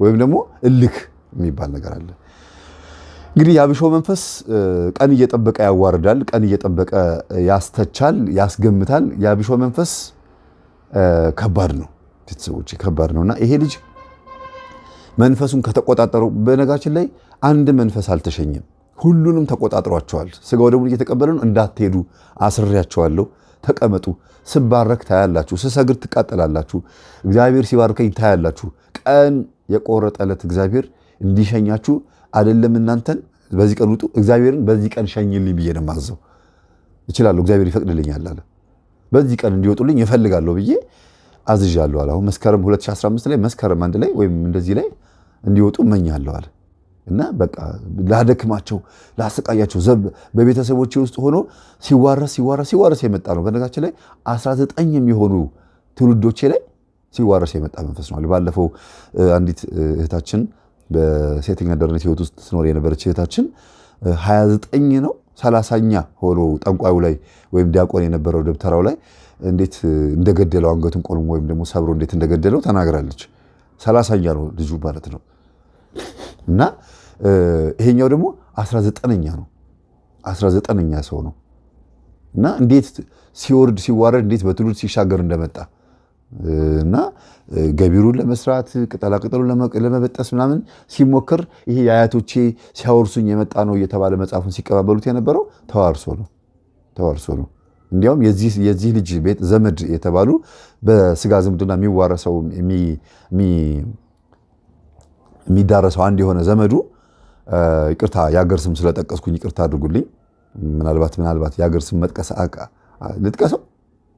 ወይም ደግሞ እልክ የሚባል ነገር አለ። እንግዲህ የአብሾ መንፈስ ቀን እየጠበቀ ያዋርዳል፣ ቀን እየጠበቀ ያስተቻል፣ ያስገምታል። የአብሾ መንፈስ ከባድ ነው፣ ቤተሰቦች፣ ከባድ ነው። እና ይሄ ልጅ መንፈሱን ከተቆጣጠረው፣ በነገራችን ላይ አንድ መንፈስ አልተሸኘም፣ ሁሉንም ተቆጣጥሯቸዋል። ስጋው ደግሞ እየተቀበለ ነው። እንዳትሄዱ አስሬያቸዋለሁ፣ ተቀመጡ። ስባረክ ታያላችሁ፣ ስሰግድ ትቃጠላላችሁ። እግዚአብሔር ሲባርከኝ ታያላችሁ። ቀን የቆረጠለት እግዚአብሔር እንዲሸኛችሁ አይደለም እናንተን በዚህ ቀን ውጡ፣ እግዚአብሔርን በዚህ ቀን ሸኝልኝ ብዬ ነው የማዘው። እችላለሁ፣ እግዚአብሔር ይፈቅድልኛል አለ። በዚህ ቀን እንዲወጡልኝ እፈልጋለሁ ብዬ አዝዣለሁ አለ። አሁን መስከረም 2015 ላይ መስከረም 1 ላይ ወይም እንደዚህ ላይ እንዲወጡ እመኛለሁ አለ። እና በቃ ላደክማቸው፣ ላሰቃያቸው በቤተሰቦቼ ውስጥ ሆኖ ሲዋረስ ሲዋረስ ሲዋረስ የመጣ ነው። በነገራችን ላይ 19 የሚሆኑ ትውልዶቼ ላይ ሲዋረስ የመጣ መንፈስ ነው። ባለፈው አንዲት እህታችን በሴተኛ አዳሪነት ህይወት ውስጥ ትኖር የነበረች እህታችን 29 ነው 30ኛ ሆኖ ጠንቋዩ ላይ ወይም ዲያቆን የነበረው ደብተራው ላይ እንዴት እንደገደለው አንገቱን ቆልሞ ወይም ደግሞ ሰብሮ እንዴት እንደገደለው ተናግራለች። 30ኛ ነው ልጁ ማለት ነው። እና ይሄኛው ደግሞ 19ኛ ነው። 19ኛ ሰው ነው። እና እንዴት ሲወርድ ሲዋረድ እንዴት በትውልድ ሲሻገር እንደመጣ እና ገቢሩን ለመስራት ቅጠላቅጠሉን ለመበጠስ ምናምን ሲሞክር ይሄ የአያቶቼ ሲያወርሱኝ የመጣ ነው እየተባለ መጽሐፉን ሲቀባበሉት የነበረው ተዋርሶ ነው ተዋርሶ ነው። እንዲያውም የዚህ ልጅ ቤት ዘመድ የተባሉ በስጋ ዝምድና የሚዋረሰው የሚዳረሰው አንድ የሆነ ዘመዱ፣ ይቅርታ የአገር ስም ስለጠቀስኩኝ ይቅርታ አድርጉልኝ። ምናልባት የአገር ስም መጥቀስ ልጥቀሰው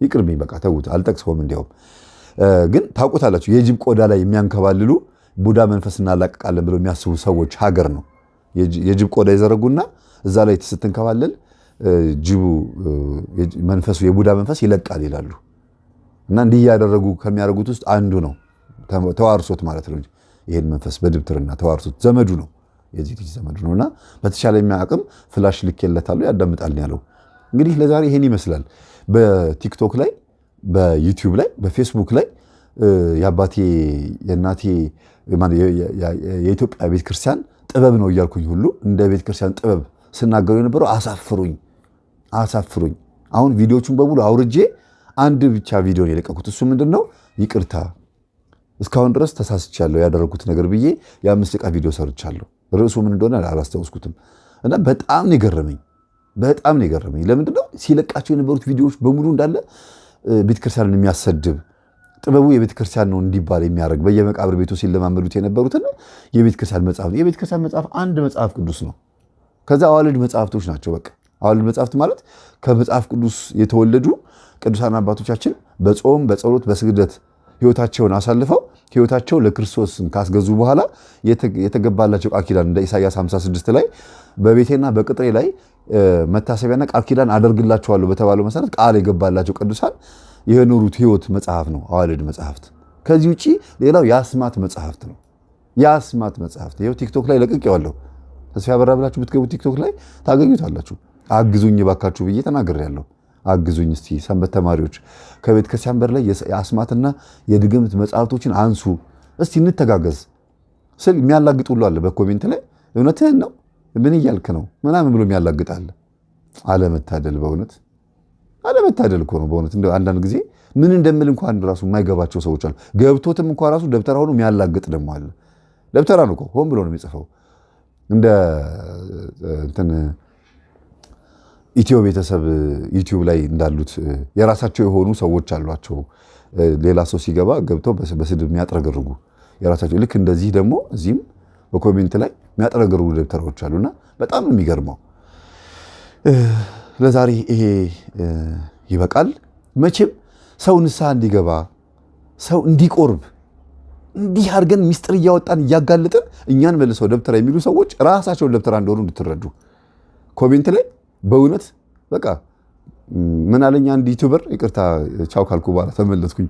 ይቅርብኝ፣ በቃ ተውት፣ አልጠቅሰውም። እንዲያውም ግን ታውቁታላችሁ፣ የጅብ ቆዳ ላይ የሚያንከባልሉ ቡዳ መንፈስ እናላቅቃለን ብለው የሚያስቡ ሰዎች ሀገር ነው። የጅብ ቆዳ ይዘረጉና እዛ ላይ ስትንከባለል ጅቡ መንፈሱ የቡዳ መንፈስ ይለቃል ይላሉ። እና እንዲህ እያደረጉ ከሚያደርጉት ውስጥ አንዱ ነው። ተዋርሶት ማለት ነው። ይሄን መንፈስ በድብትርና ተዋርሶት ዘመዱ ነው፣ የዚህ ልጅ ዘመዱ ነውና በተሻለ አቅም flash ልኬለታለሁ ያዳምጣል ያለው። እንግዲህ ለዛሬ ይሄን ይመስላል። በቲክቶክ ላይ፣ በዩቲዩብ ላይ፣ በፌስቡክ ላይ የአባቴ የእናቴ የኢትዮጵያ ቤተክርስቲያን ጥበብ ነው እያልኩኝ ሁሉ እንደ ቤተክርስቲያን ጥበብ ስናገሩ የነበረው አሳፍሩኝ አሳፍሩኝ። አሁን ቪዲዮቹን በሙሉ አውርጄ አንድ ብቻ ቪዲዮ ነው የለቀኩት። እሱ ምንድነው? ይቅርታ እስካሁን ድረስ ተሳስቻለሁ ያደረኩት ነገር ብዬ የ5 ደቂቃ ቪዲዮ ሰርቻለሁ። ርዕሱ ምን እንደሆነ አላስታውስኩትም። እና በጣም ነው የገረመኝ፣ በጣም ነው የገረመኝ። ለምንድነው ሲለቃቸው የነበሩት ቪዲዮዎች በሙሉ እንዳለ ቤተክርስቲያንን የሚያሰድብ ጥበቡ የቤተክርስቲያን ነው እንዲባል የሚያደርግ በየመቃብር ቤቱ ሲለማመዱት የነበሩትን የቤተክርስቲያን መጽሐፍ ነው። የቤተክርስቲያን መጽሐፍ አንድ መጽሐፍ ቅዱስ ነው። ከዛ አዋልድ መጽሐፍቶች ናቸው። በቃ አዋልድ መጽሐፍት ማለት ከመጽሐፍ ቅዱስ የተወለዱ ቅዱሳን አባቶቻችን በጾም በጸሎት በስግደት ህይወታቸውን አሳልፈው ህይወታቸው ለክርስቶስ ካስገዙ በኋላ የተገባላቸው ቃል ኪዳን እንደ ኢሳይያስ 56 ላይ በቤቴና በቅጥሬ ላይ መታሰቢያና ቃል ኪዳን አደርግላቸዋለሁ በተባለው መሰረት ቃል የገባላቸው ቅዱሳን የኖሩት ህይወት መጽሐፍ ነው አዋልድ መጽሐፍት። ከዚህ ውጪ ሌላው የአስማት መጽሐፍት ነው። የአስማት መጽሐፍት ይኸው ቲክቶክ ላይ ለቅቄዋለሁ። ተስፋ ያበራ ብላችሁ ብትገቡ ቲክቶክ ላይ ታገኙታላችሁ። አግዙኝ ባካችሁ ብዬ ተናግሬያለሁ። አግዙኝ እስቲ ሰንበት ተማሪዎች ከቤተ ክርስቲያን በር ላይ የአስማትና የድግምት መጽሐፍቶችን አንሱ እስቲ እንተጋገዝ ስል የሚያላግጥ ሁሉ አለ በ comment ላይ። እውነትህን ነው ምን እያልክ ነው ምናምን ብሎ የሚያላግጥ አለ። አለመታደል በእውነት አለመታደል እኮ ነው በእውነት። እንደው አንዳንድ ጊዜ ምን እንደምል እንኳን ራሱ የማይገባቸው ሰዎች አሉ። ገብቶትም እንኳን ራሱ ደብተራ ሆኖ የሚያላግጥ ደግሞ አለ። ደብተራ ነው እኮ ሆን ብሎ ነው የሚጽፈው። እንደ እንትን ኢትዮ ቤተሰብ ዩቲዩብ ላይ እንዳሉት የራሳቸው የሆኑ ሰዎች አሏቸው። ሌላ ሰው ሲገባ ገብተው በስድብ የሚያጥረገርጉ የራሳቸው ልክ እንደዚህ ደግሞ እዚህም በ comment ላይ የሚያጥረገርጉ ደብተራዎች አሉና በጣም ነው የሚገርመው። ለዛሬ ይሄ ይበቃል። መቼም ሰው ንስሐ እንዲገባ ሰው እንዲቆርብ እንዲህ አድርገን ሚስጥር እያወጣን እያጋለጥን እኛን መልሰው ደብተራ የሚሉ ሰዎች ራሳቸውን ደብተራ እንደሆኑ እንድትረዱ comment ላይ በእውነት በቃ ምን አለኝ አንድ YouTuber፣ ይቅርታ ቻው ካልኩ በኋላ ተመለስኩኝ።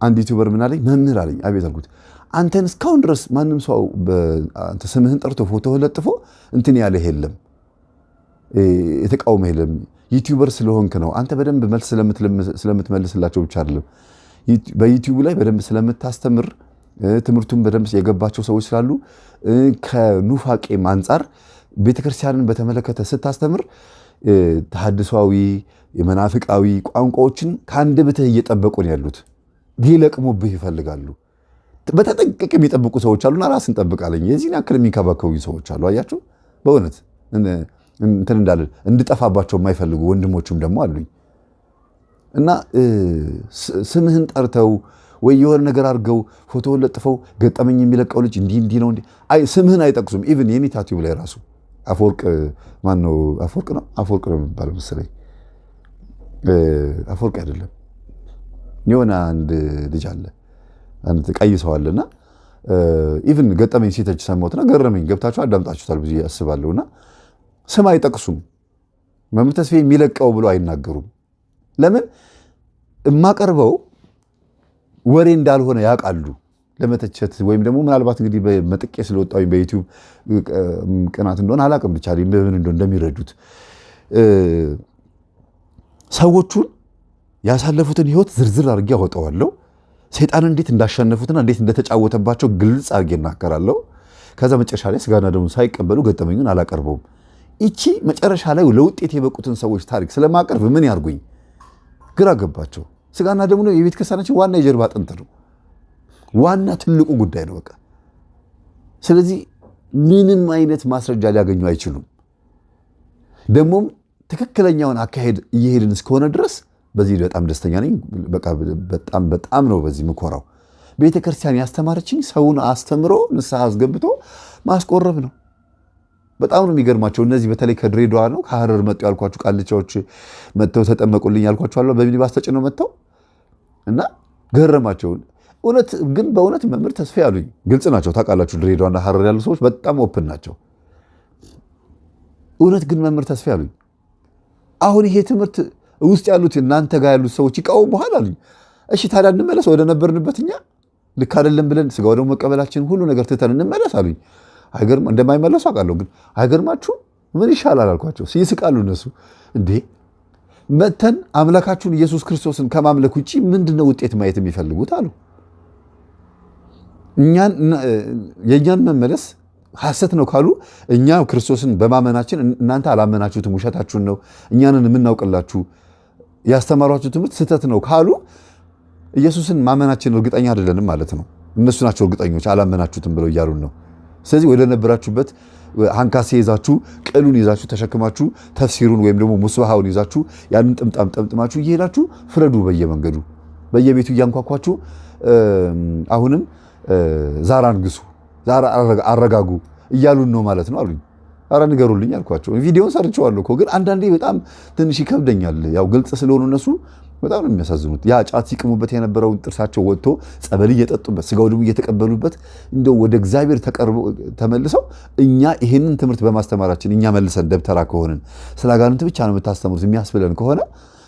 አንድ YouTuber ምን አለኝ፣ መምህር አለኝ። አቤት አልኩት። አንተን እስካሁን ድረስ ማንም ሰው አንተ ስምህን ጠርቶ ፎቶህን ለጥፎ እንትን ያለህ የለም፣ የተቃወመ የለም። YouTuber ስለሆንክ ነው። አንተ በደንብ መልስ ስለምትመልስላቸው ብቻ አይደለም፣ በዩቲዩብ ላይ በደንብ ስለምታስተምር ትምህርቱን በደንብ የገባቸው ሰዎች ስላሉ ከኑፋቄም አንጻር ቤተክርስቲያንን በተመለከተ ስታስተምር ተሐድሷዊ የመናፍቃዊ ቋንቋዎችን ከአንደበትህ እየጠበቁ ነው ያሉት። ሊለቅሙብህ ይፈልጋሉ። በተጠንቀቅ የሚጠብቁ ሰዎች አሉና ራስን ጠብቅ አለኝ። የዚህን ያክል የሚንከባከቡኝ ሰዎች አሉ። አያችሁ፣ በእውነት እንትን እንዳልል እንድጠፋባቸው የማይፈልጉ ወንድሞችም ደግሞ አሉኝ። እና ስምህን ጠርተው ወይ የሆነ ነገር አድርገው ፎቶውን ለጥፈው ገጠመኝ የሚለቀው ልጅ እንዲህ እንዲህ ነው፣ አይ ስምህን አይጠቅሱም። Even የኔታ ቲዩብ ላይ ራሱ አፈወርቅ ማን ነው? አፈወርቅ ነው፣ አፈወርቅ ነው የሚባለው መሰለኝ። አፈወርቅ አይደለም፣ የሆነ አንድ ልጅ አለ፣ አንድ ቀይ ሰው አለና even ገጠመኝ ሲተች ሰማሁትና ገረመኝ። ገብታችሁ አዳምጣችሁታል ብዬ አስባለሁና ስም አይጠቅሱም። መምህር ተስፋዬ የሚለቀው ብሎ አይናገሩም። ለምን? የማቀርበው ወሬ እንዳልሆነ ያውቃሉ። ለመተቸት ወይም ደግሞ ምናልባት እንግዲህ መጥቄ ስለወጣሁኝ በዩቲዩብ ቅናት እንደሆነ አላውቅም፣ ብቻ በምን እንደሆነ እንደሚረዱት ሰዎቹን ያሳለፉትን ህይወት ዝርዝር አድርጌ አወጣዋለሁ። ሰይጣን እንዴት እንዳሸነፉትና እንዴት እንደተጫወተባቸው ግልጽ አድርጌ እናገራለሁ። ከዛ መጨረሻ ላይ ስጋና ደሙን ሳይቀበሉ ገጠመኙን አላቀርበውም። ይቺ መጨረሻ ላይ ለውጤት የበቁትን ሰዎች ታሪክ ስለማቀርብ ምን ያርጉኝ? ግራ ገባቸው። ስጋና ደሙ ነው የቤተ ክርስቲያናችን ዋና የጀርባ አጥንት ነው። ዋና ትልቁ ጉዳይ ነው። በቃ ስለዚህ ምንም አይነት ማስረጃ ሊያገኙ አይችሉም። ደግሞም ትክክለኛውን አካሄድ እየሄድን እስከሆነ ድረስ በዚህ በጣም ደስተኛ ነኝ። በቃ በጣም በጣም ነው በዚህ ምኮራው። ቤተ ክርስቲያን ያስተማረችኝ ሰውን አስተምሮ ንስሐ አስገብቶ ማስቆረብ ነው። በጣም ነው የሚገርማቸው። እነዚህ በተለይ ከድሬዳዋ ነው ከሀረር መጡ ያልኳችሁ ቃልቻዎች መጥተው ተጠመቁልኝ ያልኳቸው አሉ። በሚኒባስ ተጭነው መጥተው እና ገረማቸው። እውነት ግን በእውነት መምህር ተስፋዬ አሉኝ። ግልጽ ናቸው ታውቃላችሁ። ድሬዳዋና ሀረር ያሉ ሰዎች በጣም open ናቸው። እውነት ግን መምህር ተስፋዬ አሉኝ። አሁን ይሄ ትምህርት ውስጥ ያሉት እናንተ ጋር ያሉት ሰዎች ይቃወሙሃል አሉኝ። እሺ ታዲያ እንመለስ ወደ ነበርንበት፣ እኛ ልክ አይደለም ብለን ስጋ ወደሙ መቀበላችን ሁሉ ነገር ትተን እንመለስ አሉኝ። አይገርም እንደማይመለሱ አውቃለሁ፣ ግን አይገርማችሁም? ምን ይሻላል አልኳቸው። ይስቃሉ እነሱ። እንዴ መተን አምላካችሁን ኢየሱስ ክርስቶስን ከማምለክ ውጭ ምንድነው ውጤት ማየት የሚፈልጉት አሉ። የእኛን መመለስ ሐሰት ነው ካሉ እኛ ክርስቶስን በማመናችን እናንተ አላመናችሁትም፣ ውሸታችሁን ነው፣ እኛንን የምናውቅላችሁ ያስተማሯችሁ ትምህርት ስህተት ነው ካሉ ኢየሱስን ማመናችን እርግጠኛ አይደለንም ማለት ነው። እነሱ ናቸው እርግጠኞች፣ አላመናችሁትም ብለው እያሉን ነው። ስለዚህ ወደ ነበራችሁበት አንካሴ ይዛችሁ ቅሉን ይዛችሁ ተሸክማችሁ ተፍሲሩን ወይም ደግሞ ሙስባሃውን ይዛችሁ ያንን ጥምጣም ጠምጥማችሁ እየሄዳችሁ ፍረዱ። በየመንገዱ በየቤቱ እያንኳኳችሁ አሁንም ዛር አንግሱ፣ ዛር አረጋጉ እያሉን ነው ማለት ነው አሉኝ። አረ ንገሩልኝ አልኳቸው። ቪዲዮን ሰርቼዋለሁ እኮ ግን አንዳንዴ በጣም ትንሽ ይከብደኛል። ያው ግልጽ ስለሆኑ እነሱ በጣም ነው የሚያሳዝኑት። ያ ጫት ሲቅሙበት የነበረውን ጥርሳቸው ወጥቶ ጸበል እየጠጡበት ስጋው ደግሞ እየተቀበሉበት እንደው ወደ እግዚአብሔር ተቀርበው ተመልሰው እኛ ይሄንን ትምህርት በማስተማራችን እኛ መልሰን ደብተራ ከሆንን ስለ አጋንንት ብቻ ነው የምታስተምሩት የሚያስብለን ከሆነ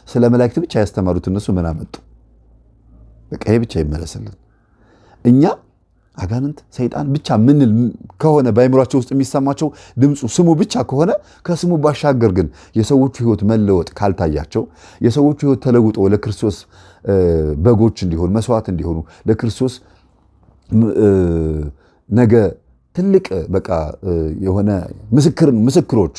ስለ መላእክት ብቻ ያስተማሩት እነሱ ምን አመጡ? በቃ ይሄ ብቻ ይመለስልን። እኛ አጋንንት ሰይጣን ብቻ ምንል ከሆነ በአይምሯቸው ውስጥ የሚሰማቸው ድምፁ ስሙ ብቻ ከሆነ ከስሙ ባሻገር ግን የሰዎቹ ሕይወት መለወጥ ካልታያቸው የሰዎቹ ሕይወት ተለውጦ ለክርስቶስ በጎች እንዲሆኑ መስዋዕት እንዲሆኑ ለክርስቶስ ነገ ትልቅ በቃ የሆነ ምስክሮች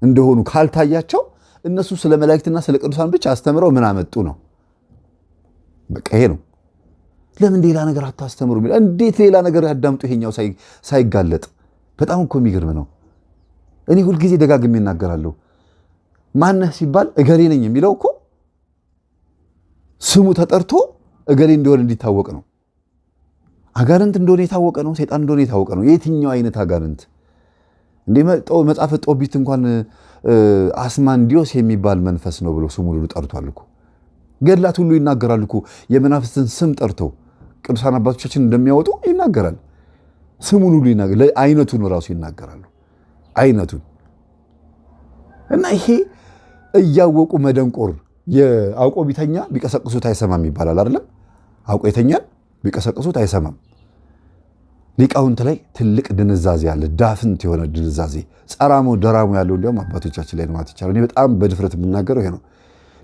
እንደሆኑ ካልታያቸው እነሱ ስለ መላእክትና ስለ ቅዱሳን ብቻ አስተምረው ምን አመጡ ነው? በቃ ይሄ ነው። ለምን ሌላ ነገር አታስተምሩ? እንዴት ሌላ ነገር ያዳምጡ? ይሄኛው ሳይጋለጥ በጣም እኮ የሚገርም ነው። እኔ ሁልጊዜ ደጋግሜ እናገራለሁ። ማነህ ሲባል እገሌ ነኝ የሚለው እኮ ስሙ ተጠርቶ እገሌ እንደሆነ እንዲታወቅ ነው። አጋንንት እንደሆነ የታወቀ ነው። ሰይጣን እንደሆነ የታወቀ ነው። የትኛው አይነት አጋንንት እንዴ? መጽሐፈ ጦቢት እንኳን አስማንዲዮስ የሚባል መንፈስ ነው ብሎ ስሙን ሁሉ ጠርቷል እኮ። ገድላት ሁሉ ይናገራል እኮ የመናፍስትን ስም ጠርተው ቅዱሳን አባቶቻችን እንደሚያወጡ ይናገራል። ስሙን ሁሉ ይናገራል። አይነቱን ራሱ ይናገራሉ። አይነቱን እና ይሄ እያወቁ መደንቆር የአውቆ ቢተኛ ቢቀሰቅሱት አይሰማም ይባላል አይደለም? አውቆ የተኛን ቢቀሰቅሱት አይሰማም። ሊቃውንት ላይ ትልቅ ድንዛዜ አለ። ዳፍንት የሆነ ድንዛዜ ጸራሞ ደራሞ ያለው እንዲያውም አባቶቻችን ላይ ማለት ይቻላል። እኔ በጣም በድፍረት የምናገረው ይሄ ነው።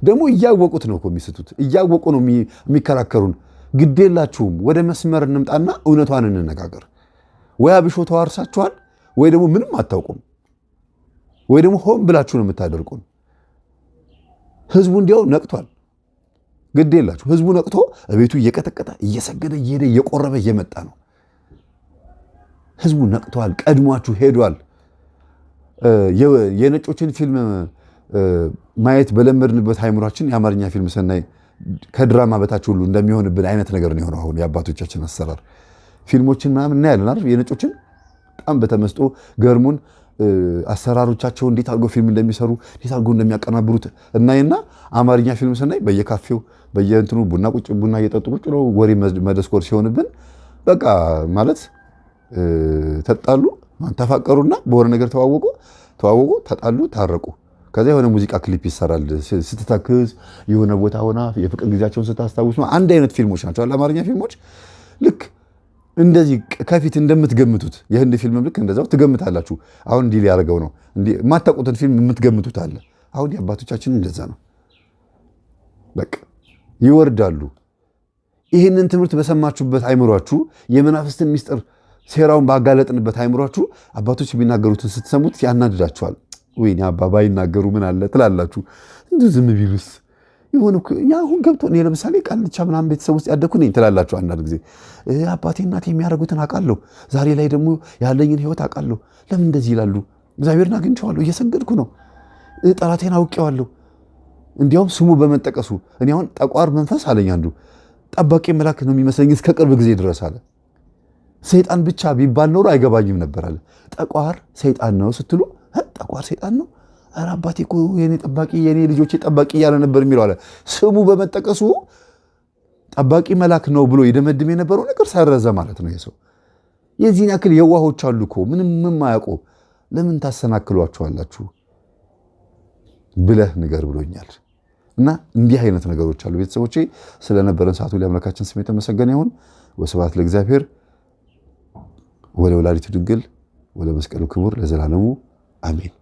ደግሞ እያወቁት ነው እኮ የሚስቱት፣ እያወቁ ነው የሚከራከሩን። ግዴላችሁም ወደ መስመር እንምጣና እውነቷን እንነጋገር። ወይ አብሾ ተዋርሳችኋል፣ ወይ ደግሞ ምንም አታውቁም፣ ወይ ደግሞ ሆን ብላችሁ ነው የምታደርቁን። ህዝቡ እንዲያው ነቅቷል። ግዴላችሁ ህዝቡ ነቅቶ እቤቱ እየቀጠቀጠ እየሰገደ እየሄደ እየቆረበ እየመጣ ነው። ህዝቡ ነቅቷል። ቀድሟችሁ ሄዷል። የነጮችን ፊልም ማየት በለመድንበት አይምሯችን የአማርኛ ፊልም ስናይ ከድራማ በታች ሁሉ እንደሚሆንብን አይነት ነገር ነው የሆነው። አሁን የአባቶቻችን አሰራር ፊልሞችን ምናምን እናያለን አይደል? የነጮችን በጣም በተመስጦ ገርሙን አሰራሮቻቸው እንዴት አድርገው ፊልም እንደሚሰሩ፣ እንዴት አድርገው እንደሚያቀናብሩት እናይና አማርኛ ፊልም ስናይ በየካፌው በየእንትኑ ቡና ቁጭ ቡና እየጠጡ ቁጭ ብለው ወሬ መደስኮር ሲሆንብን በቃ ማለት ተጣሉ፣ ተፋቀሩና በሆነ ነገር ተዋወቁ ተዋወቁ፣ ተጣሉ፣ ታረቁ። ከዛ የሆነ ሙዚቃ ክሊፕ ይሰራል። ስትተክዝ የሆነ ቦታ ሆና የፍቅር ጊዜያቸውን ስታስታውስ ነው። አንድ አይነት ፊልሞች ናቸው አማርኛ ፊልሞች። ልክ እንደዚህ ከፊት እንደምትገምቱት የህንድ ፊልም ልክ እንደዛው ትገምታላችሁ። አሁን እንዲህ ሊያደርገው ነው፣ የማታውቁትን ፊልም የምትገምቱት አለ። አሁን የአባቶቻችን እንደዛ ነው። በቃ ይወርዳሉ። ይህንን ትምህርት በሰማችሁበት አይምሯችሁ፣ የመናፍስትን ሚስጥር ሴራውን ባጋለጥንበት አይምሯችሁ አባቶች የሚናገሩትን ስትሰሙት ያናድዳችኋል። ወይኔ አባ ባይናገሩ ምን አለ ትላላችሁ። እንዲሁ ዝም ቢሉስ የሆነ አሁን ገብቶ እኔ ለምሳሌ ቃልቻ ምናምን ቤተሰብ ውስጥ ያደግኩ ነኝ ትላላችሁ። አንዳንድ ጊዜ አባቴ እናቴ የሚያደርጉትን አውቃለሁ። ዛሬ ላይ ደግሞ ያለኝን ህይወት አውቃለሁ። ለምን እንደዚህ ይላሉ? እግዚአብሔርን አግኝቼዋለሁ፣ እየሰገድኩ ነው፣ ጠላቴን አውቄዋለሁ። እንዲያውም ስሙ በመጠቀሱ እኔ አሁን ጠቋር መንፈስ አለኝ አንዱ፣ ጠባቂ መልአክ ነው የሚመስለኝ እስከ ቅርብ ጊዜ ድረስ አለ። ሰይጣን ብቻ ቢባል ኖሮ አይገባኝም ነበር አለ። ጠቋር ሰይጣን ነው ስትሉ ጠቋር ሰይጣን ነው፣ ኧረ አባቴ እኮ የኔ ጠባቂ የኔ ልጆቼ ጠባቂ እያለ ነበር የሚለው አለ። ስሙ በመጠቀሱ ጠባቂ መልአክ ነው ብሎ ይደመድም የነበረው ነገር ሰረዘ ማለት ነው። የሰው የዚህን ያክል የዋሆች አሉ እኮ ምንም የማያውቁ፣ ለምን ታሰናክሏቸዋላችሁ ብለህ ንገር ብሎኛል። እና እንዲህ አይነት ነገሮች አሉ። ቤተሰቦቼ ስለነበረን ሰዓቱ ለአምላካችን ስም የተመሰገነ ይሁን። ወስብሐት ለእግዚአብሔር ወለወላዲቱ ድንግል ወለመስቀሉ ክቡር ለዘላለሙ አሜን።